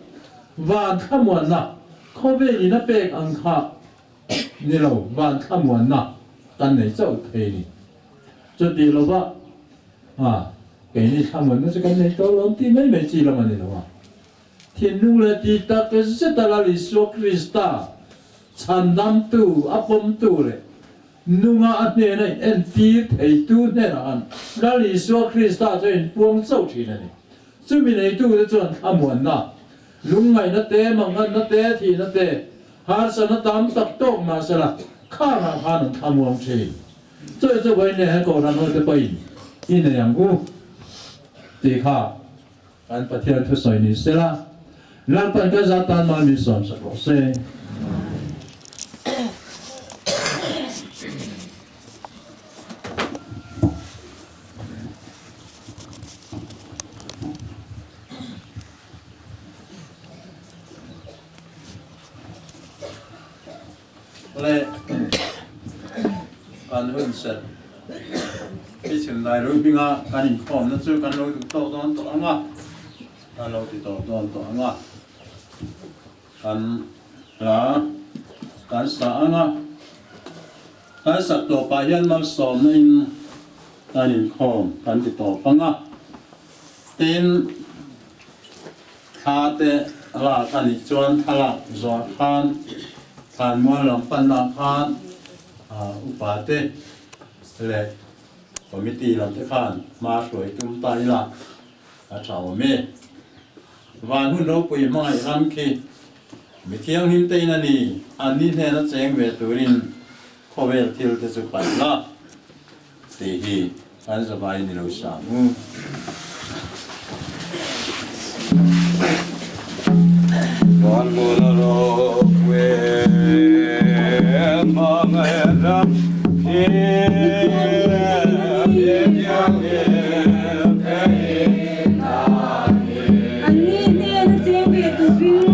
van thlamuanna, khawvel in a pek ang kha ni lo, van thlamuanna kan nei chauh thei ni. Chuti lova, a, keini thlamuanna chu kan nei tawh lo tih mai mai chi lam a ni lo a. Thinlung leh ti tak zeta Lal Isua Krista. Chhandamtu, a pawmtu leh nunga a hnena in entir theitu hnenah an Lal Isua Krista chu a inpuang chauh thin a ni. Chumi neitute chuan thlamuanna, lungngaihna te, manganna te, thihna te, harsatna tam tak tawk mahsela khanah khan an thlamuang thin. Chawi chu vawiin leh he Kohhran hote pawhin i nei ang u tih kha kan Pathian thusawi ni sela, Lalpan kan zat tan mal min sawmsak rawh se. Le kan hun serh i chhim dai ro hminga kan inkhawmna chu kan lo duh tawk dawn tawh ang a, kan lo ti tawp dawn tawh ang a, kan hla kan sa ang a, kan sak tawpah hian malsawmna in kan inkhawm kan ti tawp ang a, tin. Thla te lak a nih chuan thlalak zawh khan thlanmual lam panna khan upa te leh committee lam te khan hma hruai tum ta ila a tha awm e. Van hun ropui hmangaih ram khi mi thianghlim te in a ni, an ni hnena cheng ve turin khawvel thil te chu paih la tih hi kan zavai ni lo sang u. Van hmun a ropui hmangaih ram khi mi thianghlim te in a ni. Anni hnena cheng ve turin.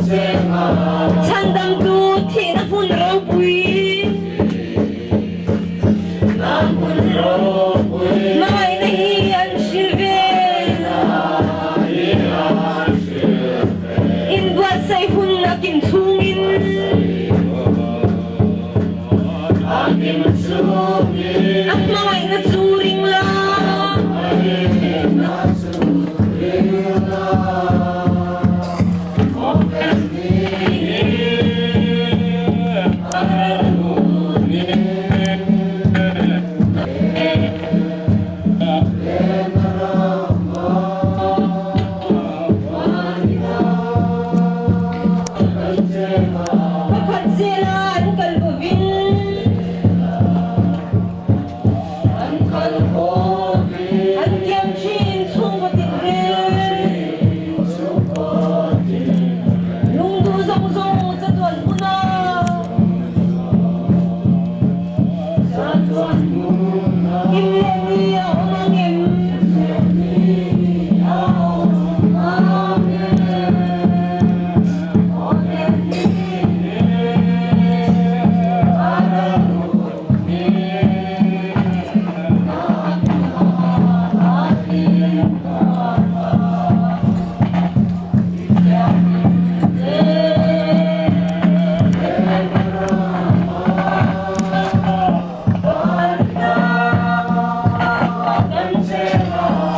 Chhandamtu thihna hmun ropui. Hmangaihna hi an hril ve. Inbuatsaih hun a kim chhungin. A hmangaihna chu ring la. Pakhat zela an kal bovin an tiam thin chhungkaw tin reng. Lungduh zawng zawng chatuan hmuna. Kim leh ni a awm ang em?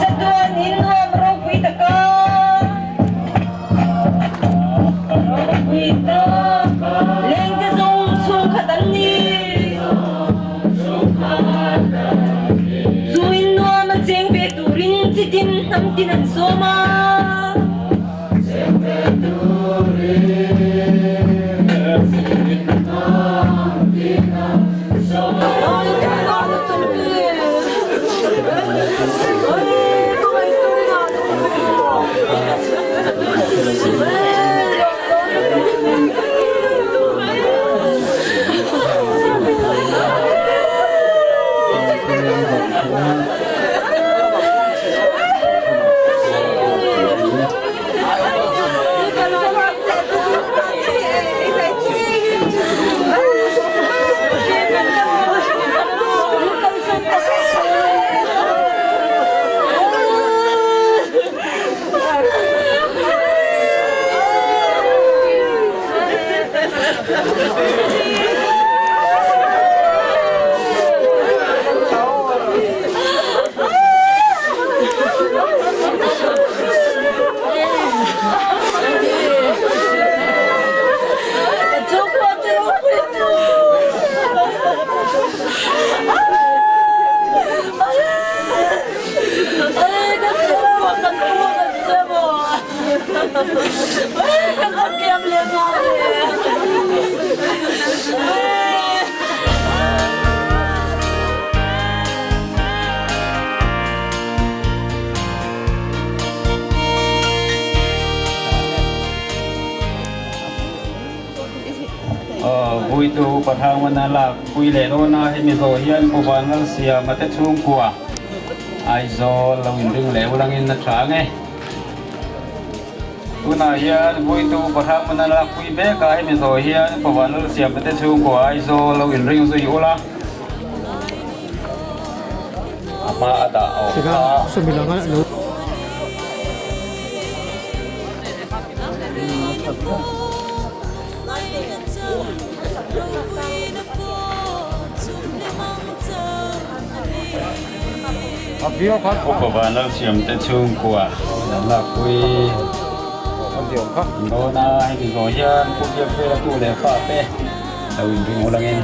Chatuan in nuam ropui taka. Ropui taka. Lengte zawng chhungkhat an ni. Chu in nuam a cheng ve turin chitin hnam tin an sawm a. Vuitu Pathangwana lak pui leh dawn a, hemi zawh hian Pu Vanlalsiama te chhungkua Aizawl lo inring leh ulangin a tha ang e. Tunah hian Vuitu Pathangwana lak pui mek a, hemi zawh hian Pu Vanlalsiama te chhungkua Aizawl lo inring zui ula. A hma a dah awm kha. Upa Vanlalsiam te chhungkua an lakpui dawn a, hemi zawh hian Pu Biakvela tu leh fa te lo inring ulangin.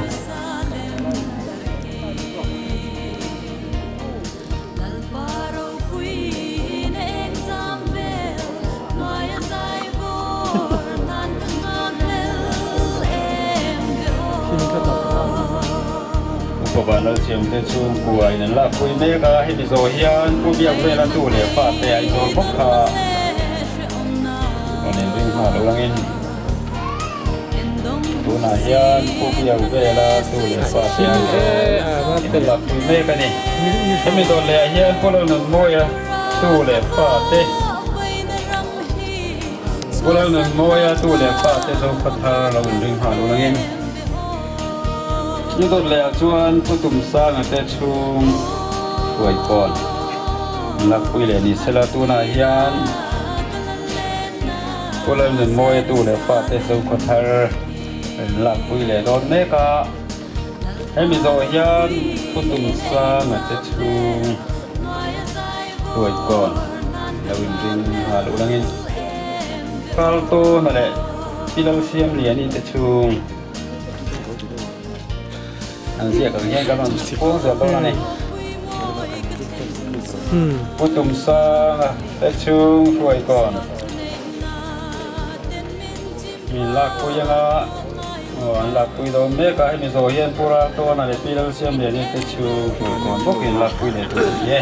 Upa Vanlalsiam te chhungkua in an lakpui mek a, hemi zawh hian Pu Biakvela tu leh fa te Aizawl bawk kha rawn inring nghal ulangin. Tunah hian Pu Biak vela tu leh fa te an in lak pui mek a ni. Hemi dawt leh ah hian Pu Lalnunmawia tu leh fa te Pu Lalnunmawia tu leh fate Zofa thar lo inring nghal ulangin ni dawt leh ah chuan Pu Tumsanga te chhung hruai kawn lakpui leh ni sela tunah hian Pu Lalnunmawia tu leh fate Zofa thar lakpui leh dawn mek a. Hemi zawh hian Pu Tumsanga te chhung hruai kawn lo inring nghal ulangin Raltawna leh Pi Lalsiamliani te chhung an ziak ang hian kan rawn khuang zel dawn a ni. Pu Tumsanga te chhung hruai kawn min lakpui anga. Aw an lakpui dawn mek a, hemi zawh hian Pu Raltawna leh Pi Lalsiamliani te chu hruaikawn bawkin lakpui leh tur a ni e.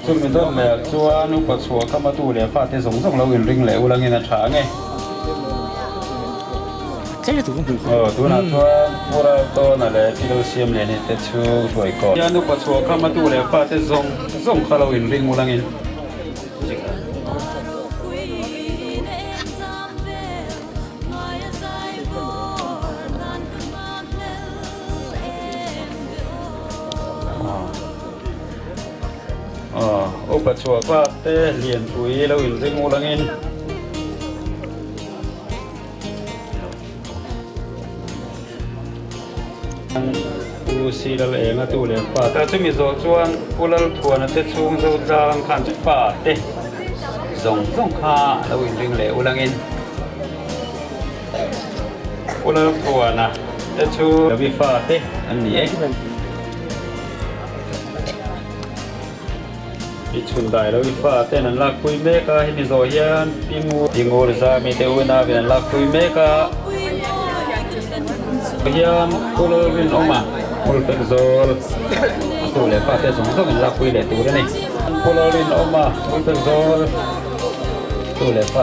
Chumi dawt leh ah chuan upa chhuah kha matu leh fate zawng zawng lo inring leh ulangin a tha ang e. Aw tunah chuan Pu Raltawna leh Pi Lalsiamliani te chu hruaikawn hian upa chhuah kha matu leh fate zawng zawng kha lo inring ulangin. Upa chhuah class te lianpui lo inring ulangin Pu Si Lal Enga tu leh fa te chumi zawh chuan Pu Lal Thuana te chhung zo tlang khan chu fa te zawng zawng kha lo inring leh ulangin Pu Lal Thuana te chu Ravi fa te an ni e. I chhun dai lo i fa ten an lakpui mek a, hemi zawh hian Pi Ngur Pi Ngur Zami te unau in an lakpui mek a, hian Pu Lalrinawma Pulpet zawl a tu leh fa te zawng zawng in lakpui leh tur a ni. Pu Lalrinawma Pulpet zawl a tu leh fa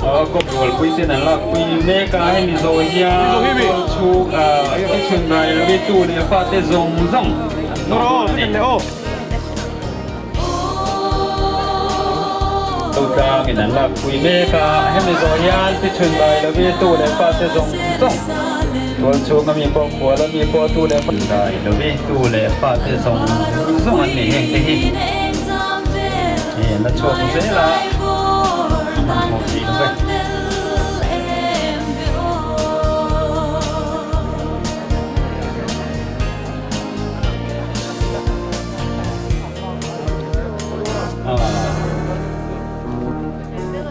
A kawp rualpui ten an lakpui mek a, hemi zawh hian tual chhung ah i chhun dai lo i tu leh fate zawng zawng an lawm a ni. Tlang in an lakpui mek a, hemi zawh hian ti chhun dai lo i tu leh fate zawng zawng tual chhung ami pawh khual ami pawh tu leh dai lo i tu leh fate zawng zawng an ni heng te hi. Hei an la chhuak zel a, a hmanhmawh tih lo ve.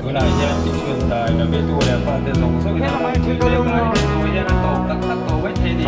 Tunah hian tichhun dai lo ve tu leh fate zawng zawng in a lo pui mek a, hemi zawh hian a tawp tak tak tawh mai thei a ni.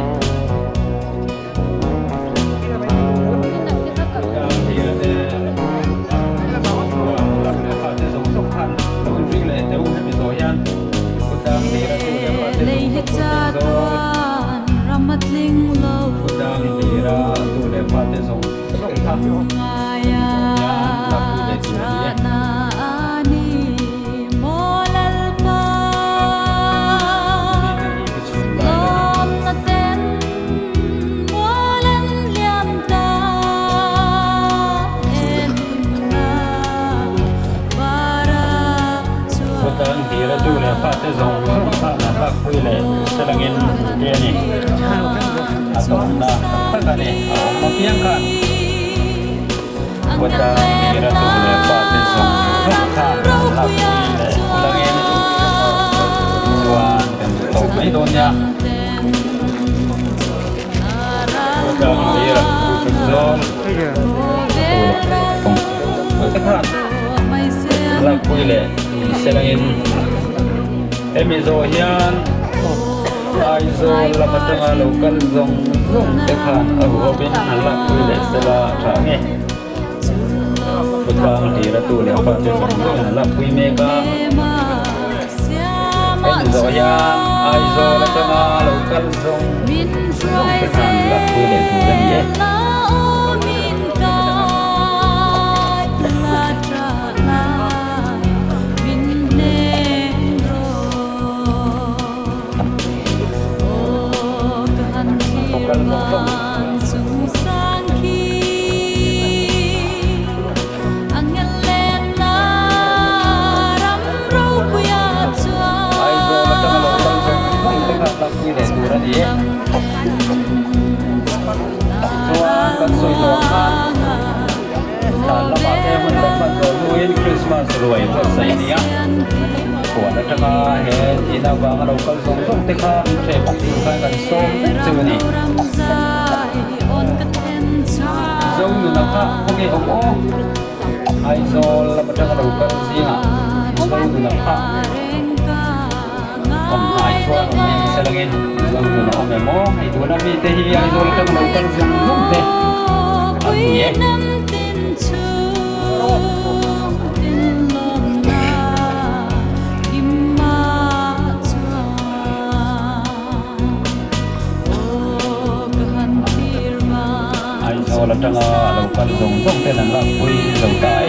Khuatan dira tu leh fate zawng zawng kha an hlakpui leh selangin te a ni. A tawpna tak tak a ni. A awm apiang khan Khuatan dira tu leh fate zawng zawng kha an hlakpui leh ulangin chuan kan tawp mai dawn nia. Lakpui leh selangin hemi zawh hian Aizawl lam atanga lo kal zawng zawng te khan a huhawpin an lakpui leh sela tha nge. Khawtlang hlir a tu leh fate zawng zawng an lakpui mek a. Hemi zawh hian Aizawl atanga lo kal zawng zawng te khan lakpui leh tur a ni e. Lo kal zawng zawng. sawi tawh ang khan thlan lamah te hun kan hman zawh hnuin Krismas ruai buatsaih a ni a. Khuan atanga he thihna avanga lo kal zawng zawng te kha hreh bawk tur khan kan sawm vek chu a ni. Zo nuna kha khawnge awm aw? Aizawl lam atanga lo kal zingah Zo nuna kha awm hnai chuan awm em se langin Zo nuna awm em aw? Hei tuna mite hi Aizawl atanga lo kal zawng zawng te an ni e. Aizawl atanga a lo kal zawng zawng ten an lakpui zo ta e.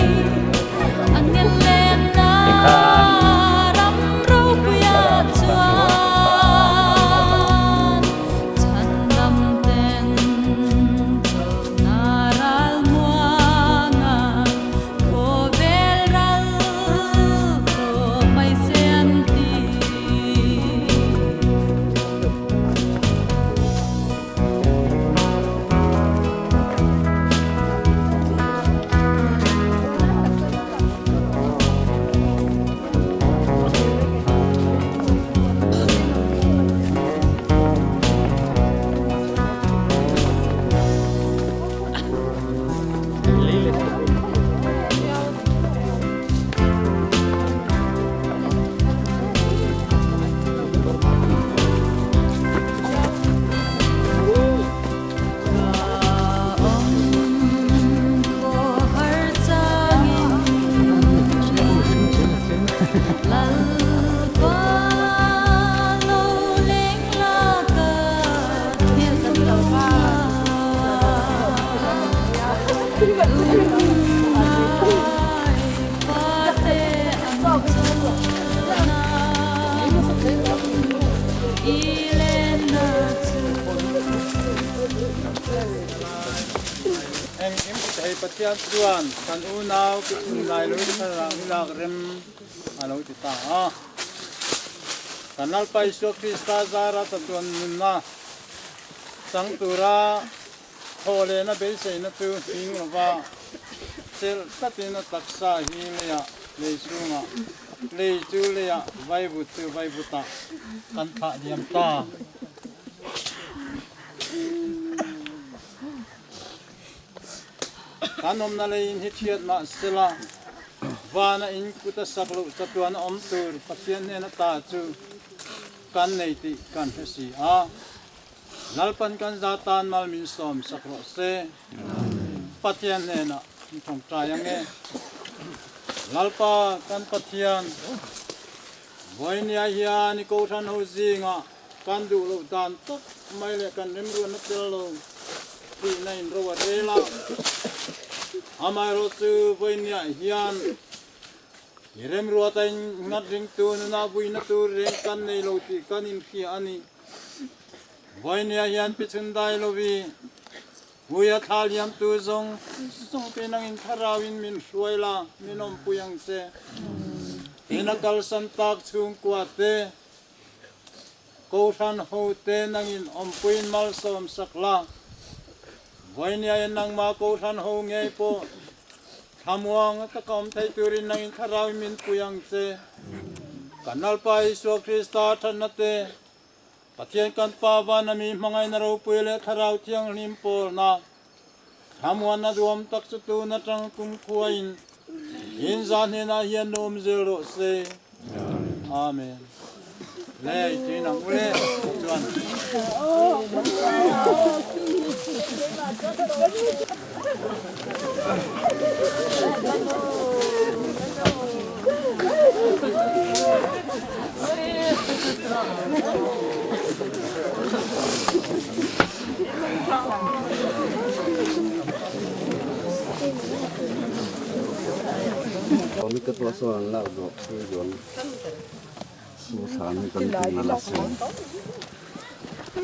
Tikhan thlalak kha chu Engkim thei Pathian chuan kan unau pi chhunlai lo thlarau hi lak rem a lo ti ta a. Kan Lalpa Isua Krista zara chatuan nunna chang tura Thaw lehna beiseina chu hming lova chelh tlatin a taksa hi leiah lei chhungah, lei chu leiah vaivut chu vaivutah kan thlah diam ta. Kan awmna leiin hi thiat mah sela, vana in kut a sak loh chatuan a awm tur Pathian hnena ta chu kan nei tih kan hre si a. Lalpan kan za tan mal min sawm sak rawh se. Pathian hnenah min thawngtai ange. Lalpa kan Pathian, vawinia hian i Kohhran ho zingah kan duh loh dan tak mai leh kan remruatna tel lo thihna in ro a rel a. Amaherawhchu vawinia hian i remruata in ngat ringtu nuna vuina tur reng kan nei lo tih kan inhria a ni. Vawinia hian pi chhun dai lovi Puia thla liamtu zawng zawng te nangin thlarauin min hruai la, min awmpui ang che. Ina kalsan tak chhungkua te, Kohhran ho te nangin awmpuiin malsawm sak la. Vawinia hian nangmah Kohhran ho ngei pawh thlamuang a taka awm thei turin nangin thlarauin min pui ang che. Kan Lalpa Isua Krista thatna te, Pathian kan Pa vana mi hmangaihna ropui leh Thlarau Thianghlim pawlna thlamuanna duam tak chu tun atang kumkhuain in za hnenah hian nuam zel rawh se. Amen. Le tiin ang u le chuan.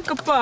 Ka pa.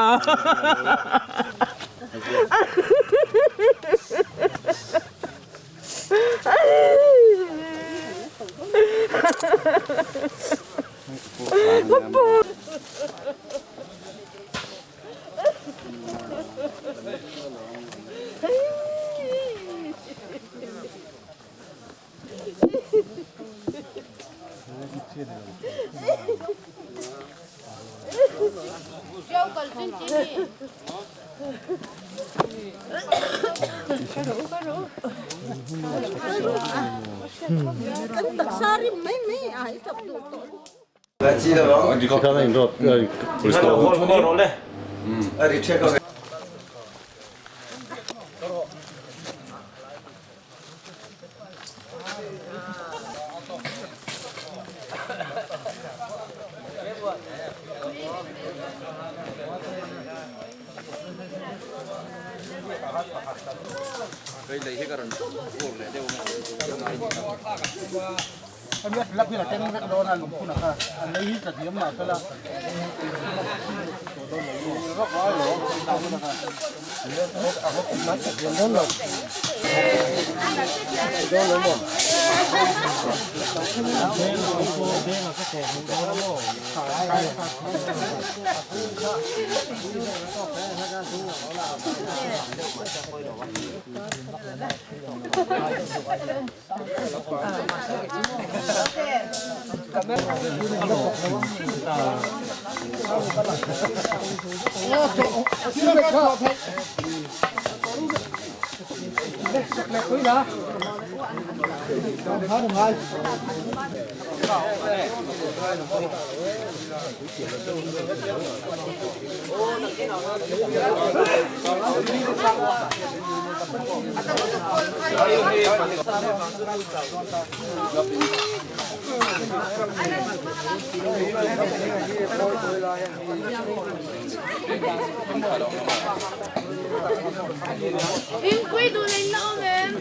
Thingpui duh na in la awm em?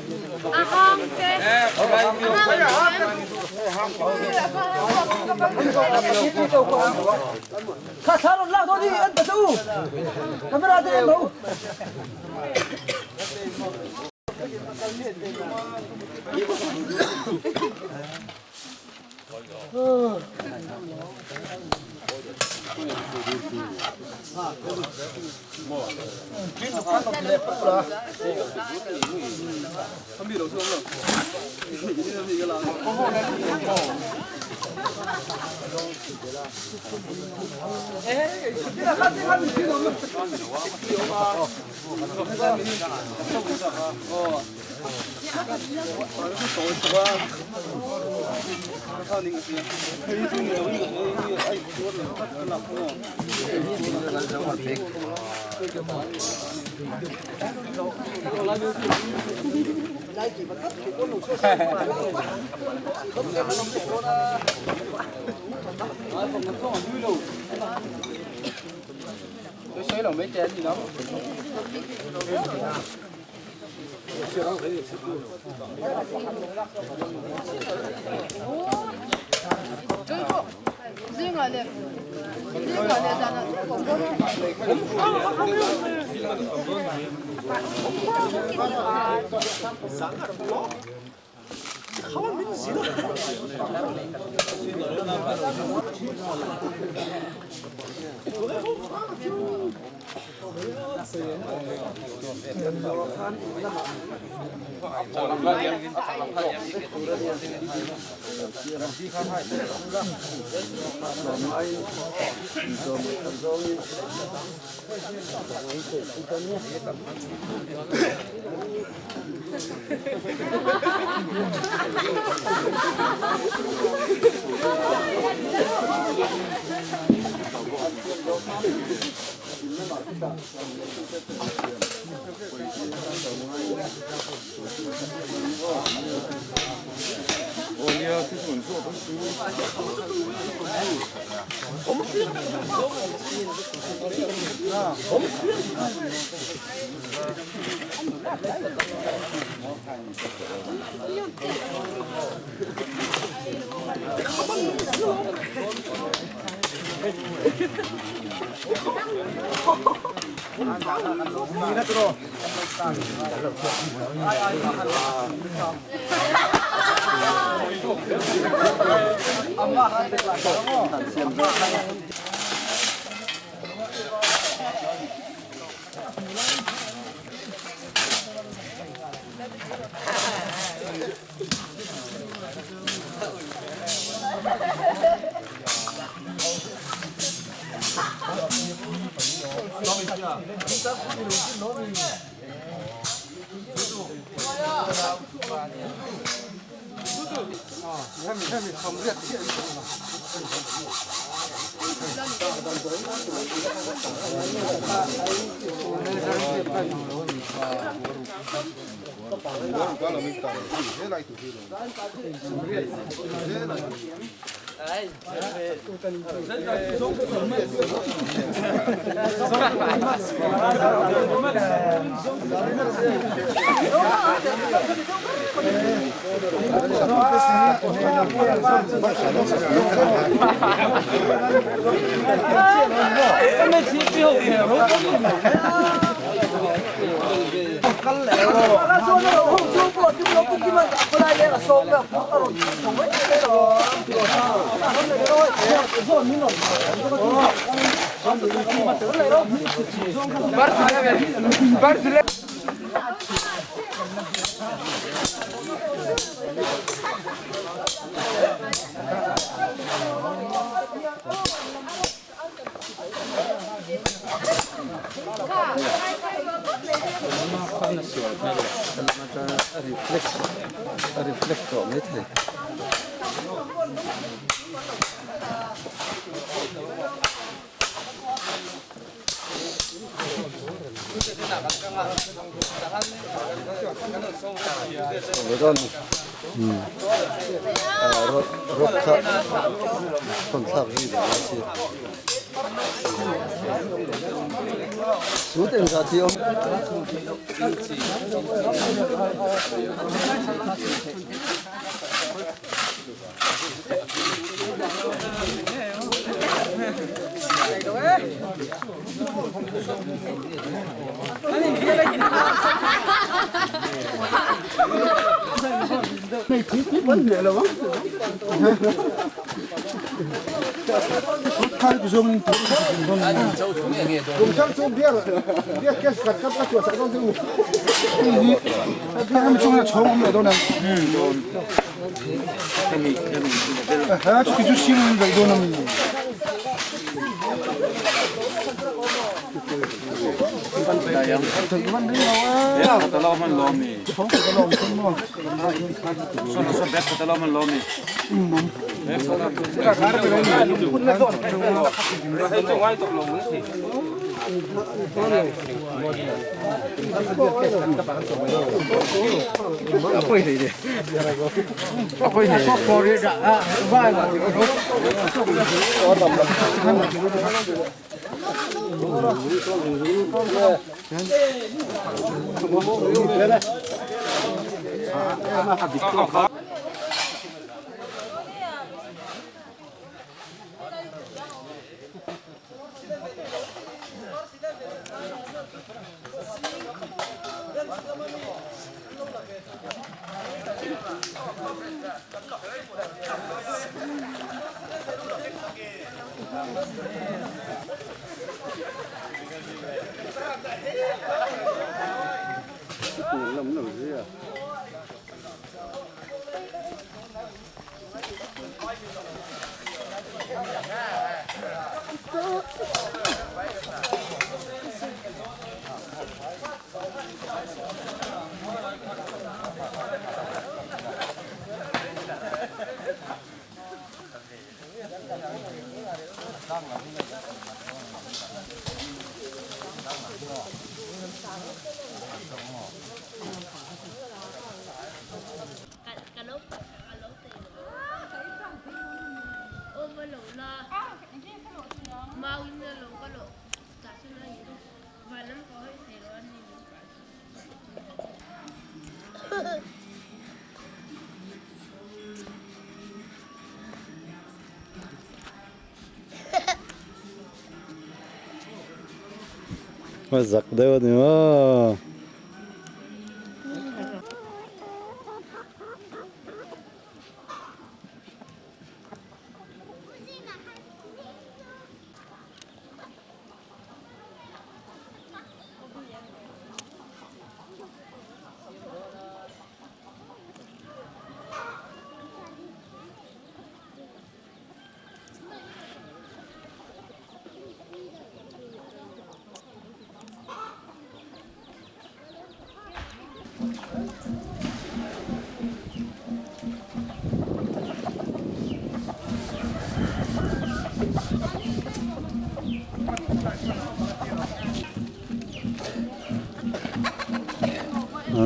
A hang te. A hang in awm em? Kha thla rawn lak dawn hi an pa che u. Camera te en lo. Zak deuh a ni maw.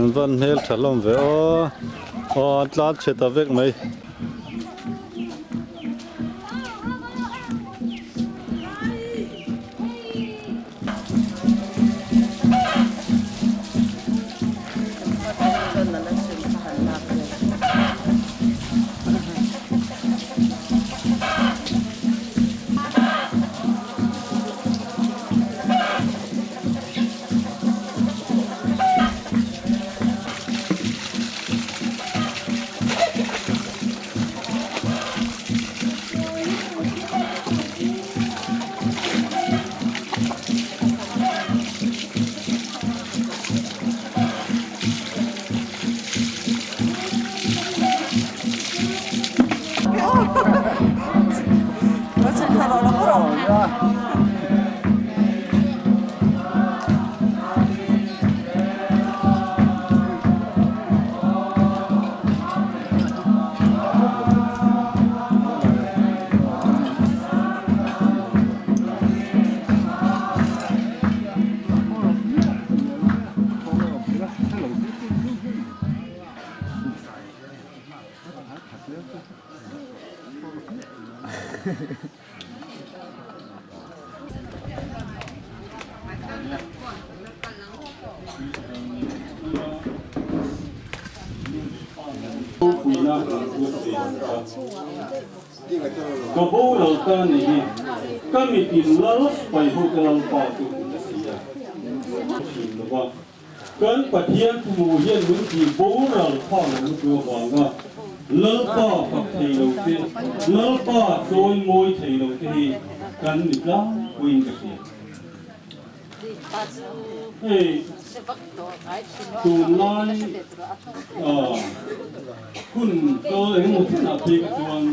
An van hmel tha hlawm ve aw. Aw an tlan chhe ta vek mai. Ka boral ta ni hi ka mitin lal pai ho ka lalpa chu ka si a thin lo va. Kan Pathian thu hian min ti boral phak lo lutuk avanga Lalpa fak thei lo te, Lalpa chawi mawi thei lo te hi kan ni tlangpuiin ka hria. Hei tunlai hun kal engemaw chenah phei kha chuan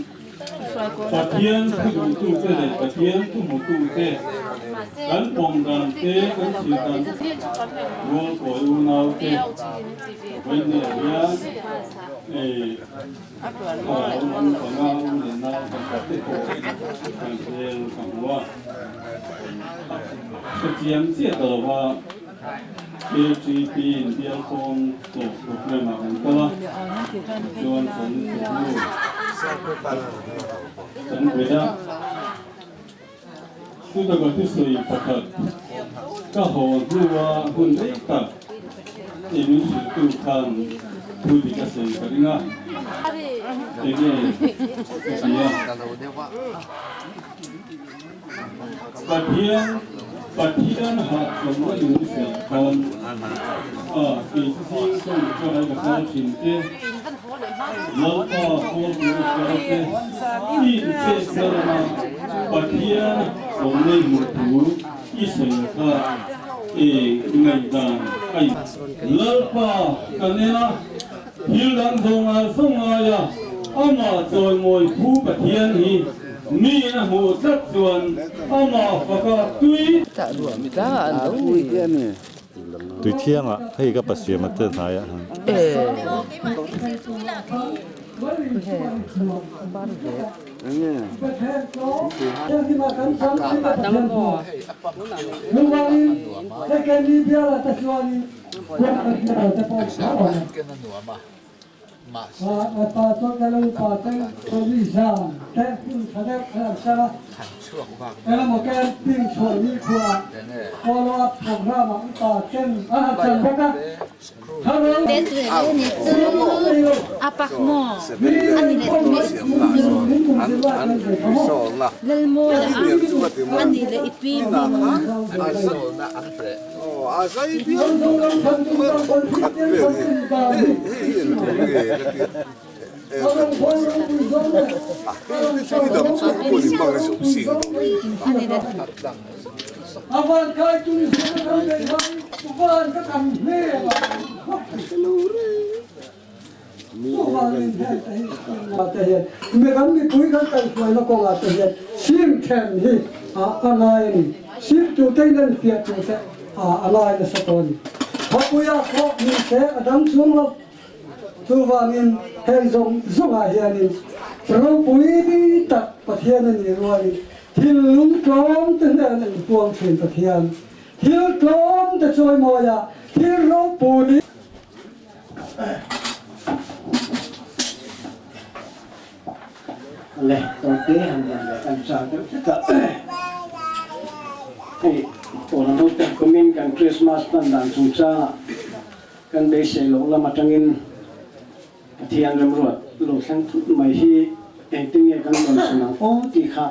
Pathian thu duhtute leh Pathian thu hmutute kan pawm dan te, kan thlir dan te rual kawi unau te vawiin hian ei thlarau lam panga u leh nau pakhat te pawh kan hmel ka hmu a. Hrechiang chiah ta lova KTP in bial kawng tawh program ah kan kal a, chuan chawlhni chawhnu kan bet a. Chutaka thusawi pakhat ka haw hnua hun rei tak i min hrilhtu khan thu dik a sawi ka ring a, enge ka ti a. Pathian Pathian hahchawmna in sawi khan a kei zing tawng kha ka kal thin te, Lalpa pawl tura kal te, i inchekna lama Pathian sawmna i hmuh thu i sawi la kha e ngaihdan a in. Lalpa kan en a, thil dang zawnga zawngaia amah chawimawi phu Pathian hi miin a hmuh tlat chuan amah faka tui. Tui thiangah hei ka pasiam a te hnaiah han. Chuvangin heng zawng zawngah hianin ropui tak Pathian a nih rualin thinlung tlawm te hnen a inpuang thin Pathian thil tlawm te chawimawi a thil ropui. Le tawite han dan leh kan chak deuh hret a. Hei tawna naute kumin kan Krismas hman dan chungchangah kan beisei loh lam atangin Pathian remruat lo thleng thut mai hi engtin nge kan rawn sawn ang aw tih kha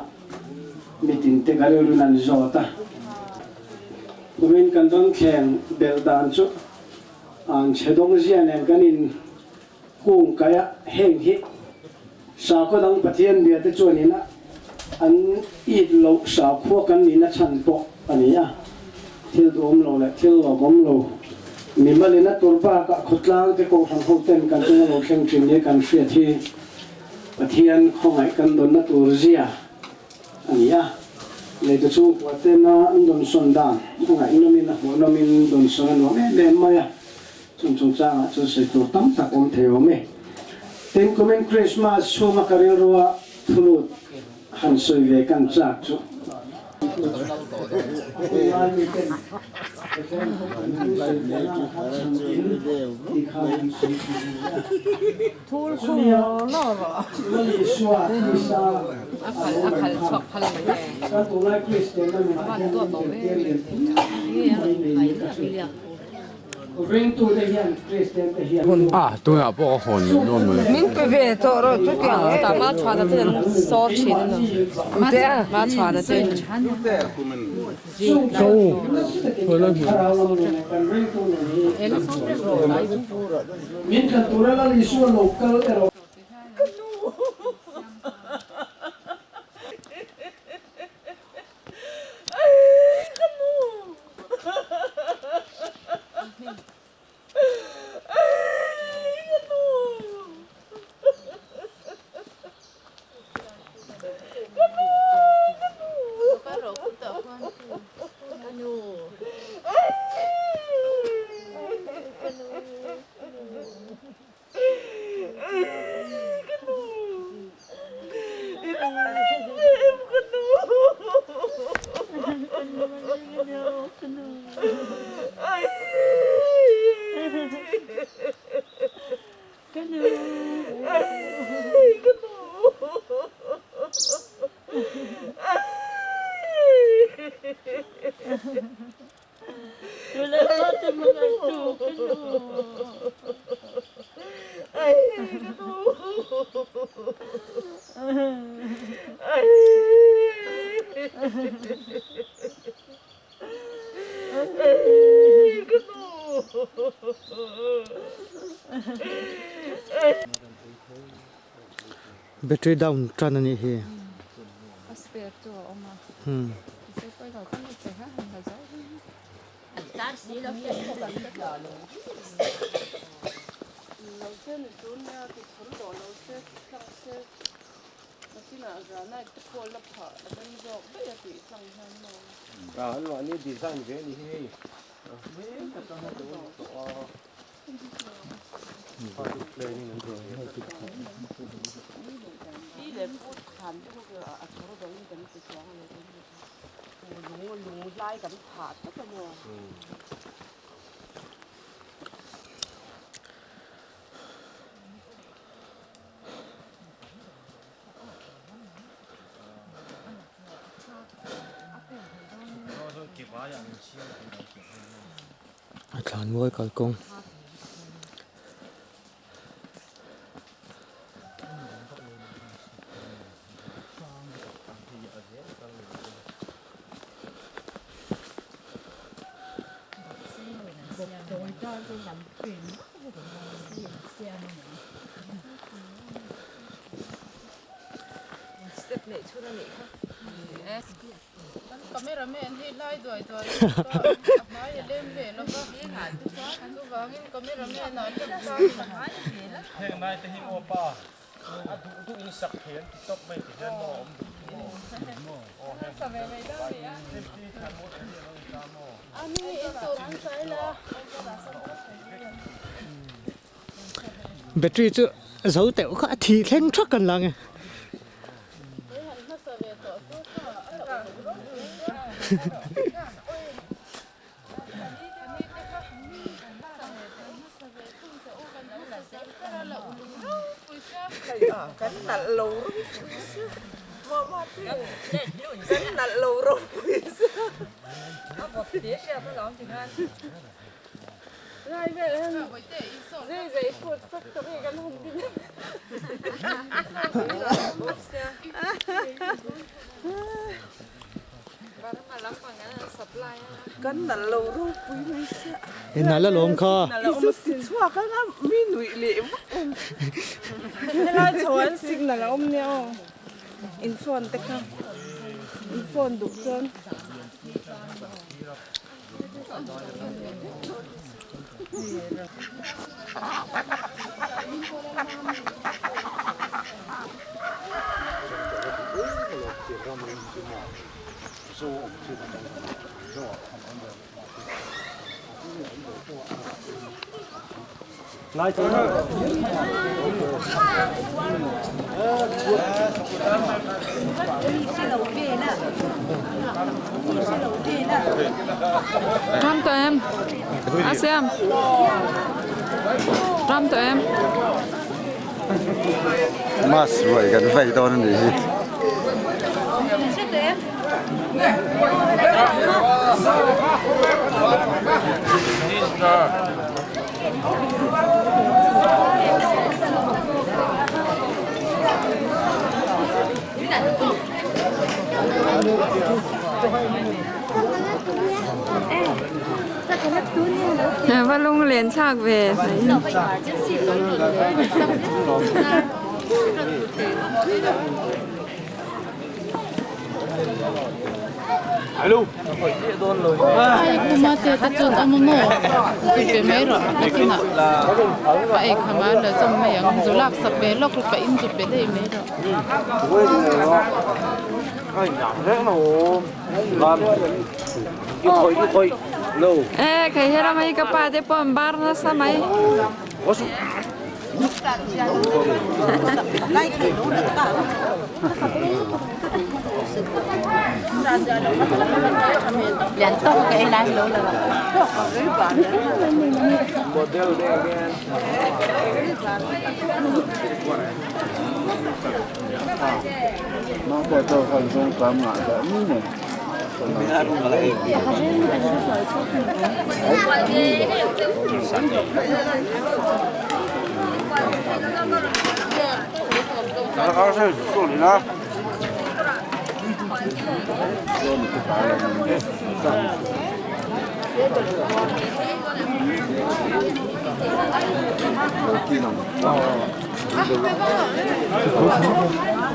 mitin te ka rilrun an zawt a. Kumin kan rawn thleng belh dan chu an chhe dawng zia nen kan in kung kaih a, heng hi sakhaw dang Pathian bia te chuan ina an it loh sakhua kan nihna chhan pawh a ni a. Thil duhawm lo leh thil lawmawm lo mimalin a tur bakah khawtlang te kohhran ho ten kan chunga lo thleng thin hi kan hriat hi Pathian khawngaih kan dawnna tur zia a ni a. Leite chhungkua tena an dawnsawn dan a ngaihnawmin a hmuhnawmin dawnsawn a nuam em em mai a. Chung chungchangah chuan sawi tur tam tak awm thei awm e. Tin, kumin Krismas chhunga ka rilrua thulut han sawi ve kan chak chu. Ah tunah pawh ka hawn leh dawn mai. Min pe ve tawh rawh chutiang e. Tah ma chhuana ten an sawr thin a ni. Ma chhuana ten. Ka u khawi lai hmun. Battery down tan a nih hi. A thlan mawi kalkawng. Battery chu zo teuh kha a thi thleng thak kan lang e. Kan nalh lo ropui sia. Kan nalh lo ropui sia. A vawt hle hriat alawm ti khan. Lai vel hian zei zei food factory kan han din Kan nalh lo ropui mai sia. I nalh alawm kha. I zu chhuak anga mi nuih leh vak awm. Helai chho an signal a awm nia aw. In phone te kha. In phone duh chuan. Ram tawh em? A siam. Ram tawh em? Mas ruai kan vai dawn a nih hi. Va lung len thlak ve. Ai kuma te te chuan awm a maw zu pe mai rawh a kinah pa ei kham a la zawm mai ang zu lak sak ve lawk rawh pa in zu pe daih mai rawh. E kei hera mai ka pa te pawh an bar nasa mai.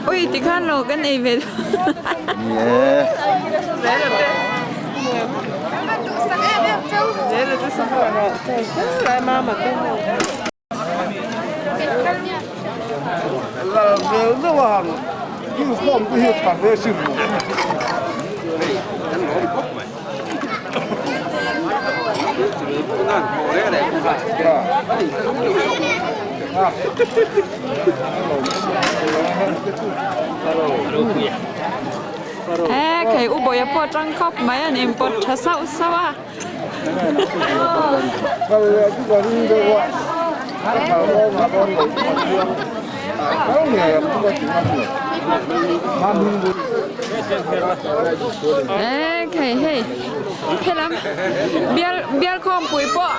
Ui tikhan lo kan ei ve Ni e. E kei u bawih a pawh tang khawp mai an inpawt tha sauh sauh a. E kei hei helam bial bial khawmpui pawh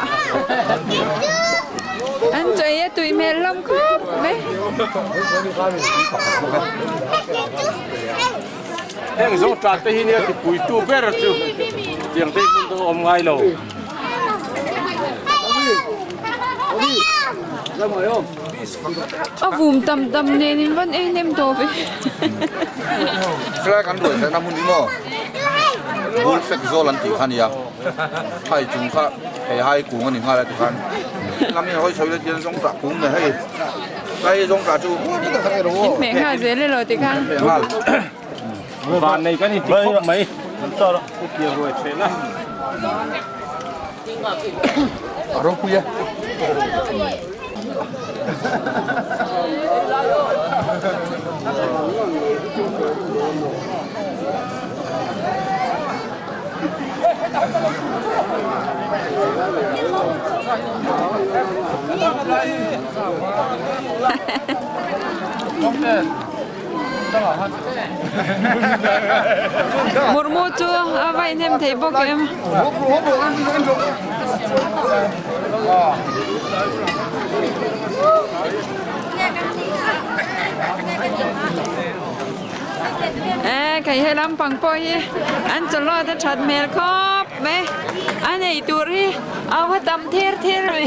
an chawi a tui hmel hlawm khawp mai. Heng zawng tlan te hi nia tipuitu ber chu tiang te hmun chu a awm ngai lo. A vum tam tam nen in van ei hnem tawh ve. Helai kan ruai theihna hmun hi maw bul fek zawl an tih kha nia hai chung kha hei hai kung a ni nghal a tikhan lam hi hawi chho ila tian zawng tah kung nen hei Lai zawng tah chu In hmeh nghal zel elaw tikhan. Hmeh nghal. Van nei kan inti khawp mai. Pian ruai thin a. A ropui e. Murmu chu a va inhem thei bawk em? E kei he lampang pawh hi an chawlawt a that hmel khawp mai a nei tur hi a va tam thir thir mai.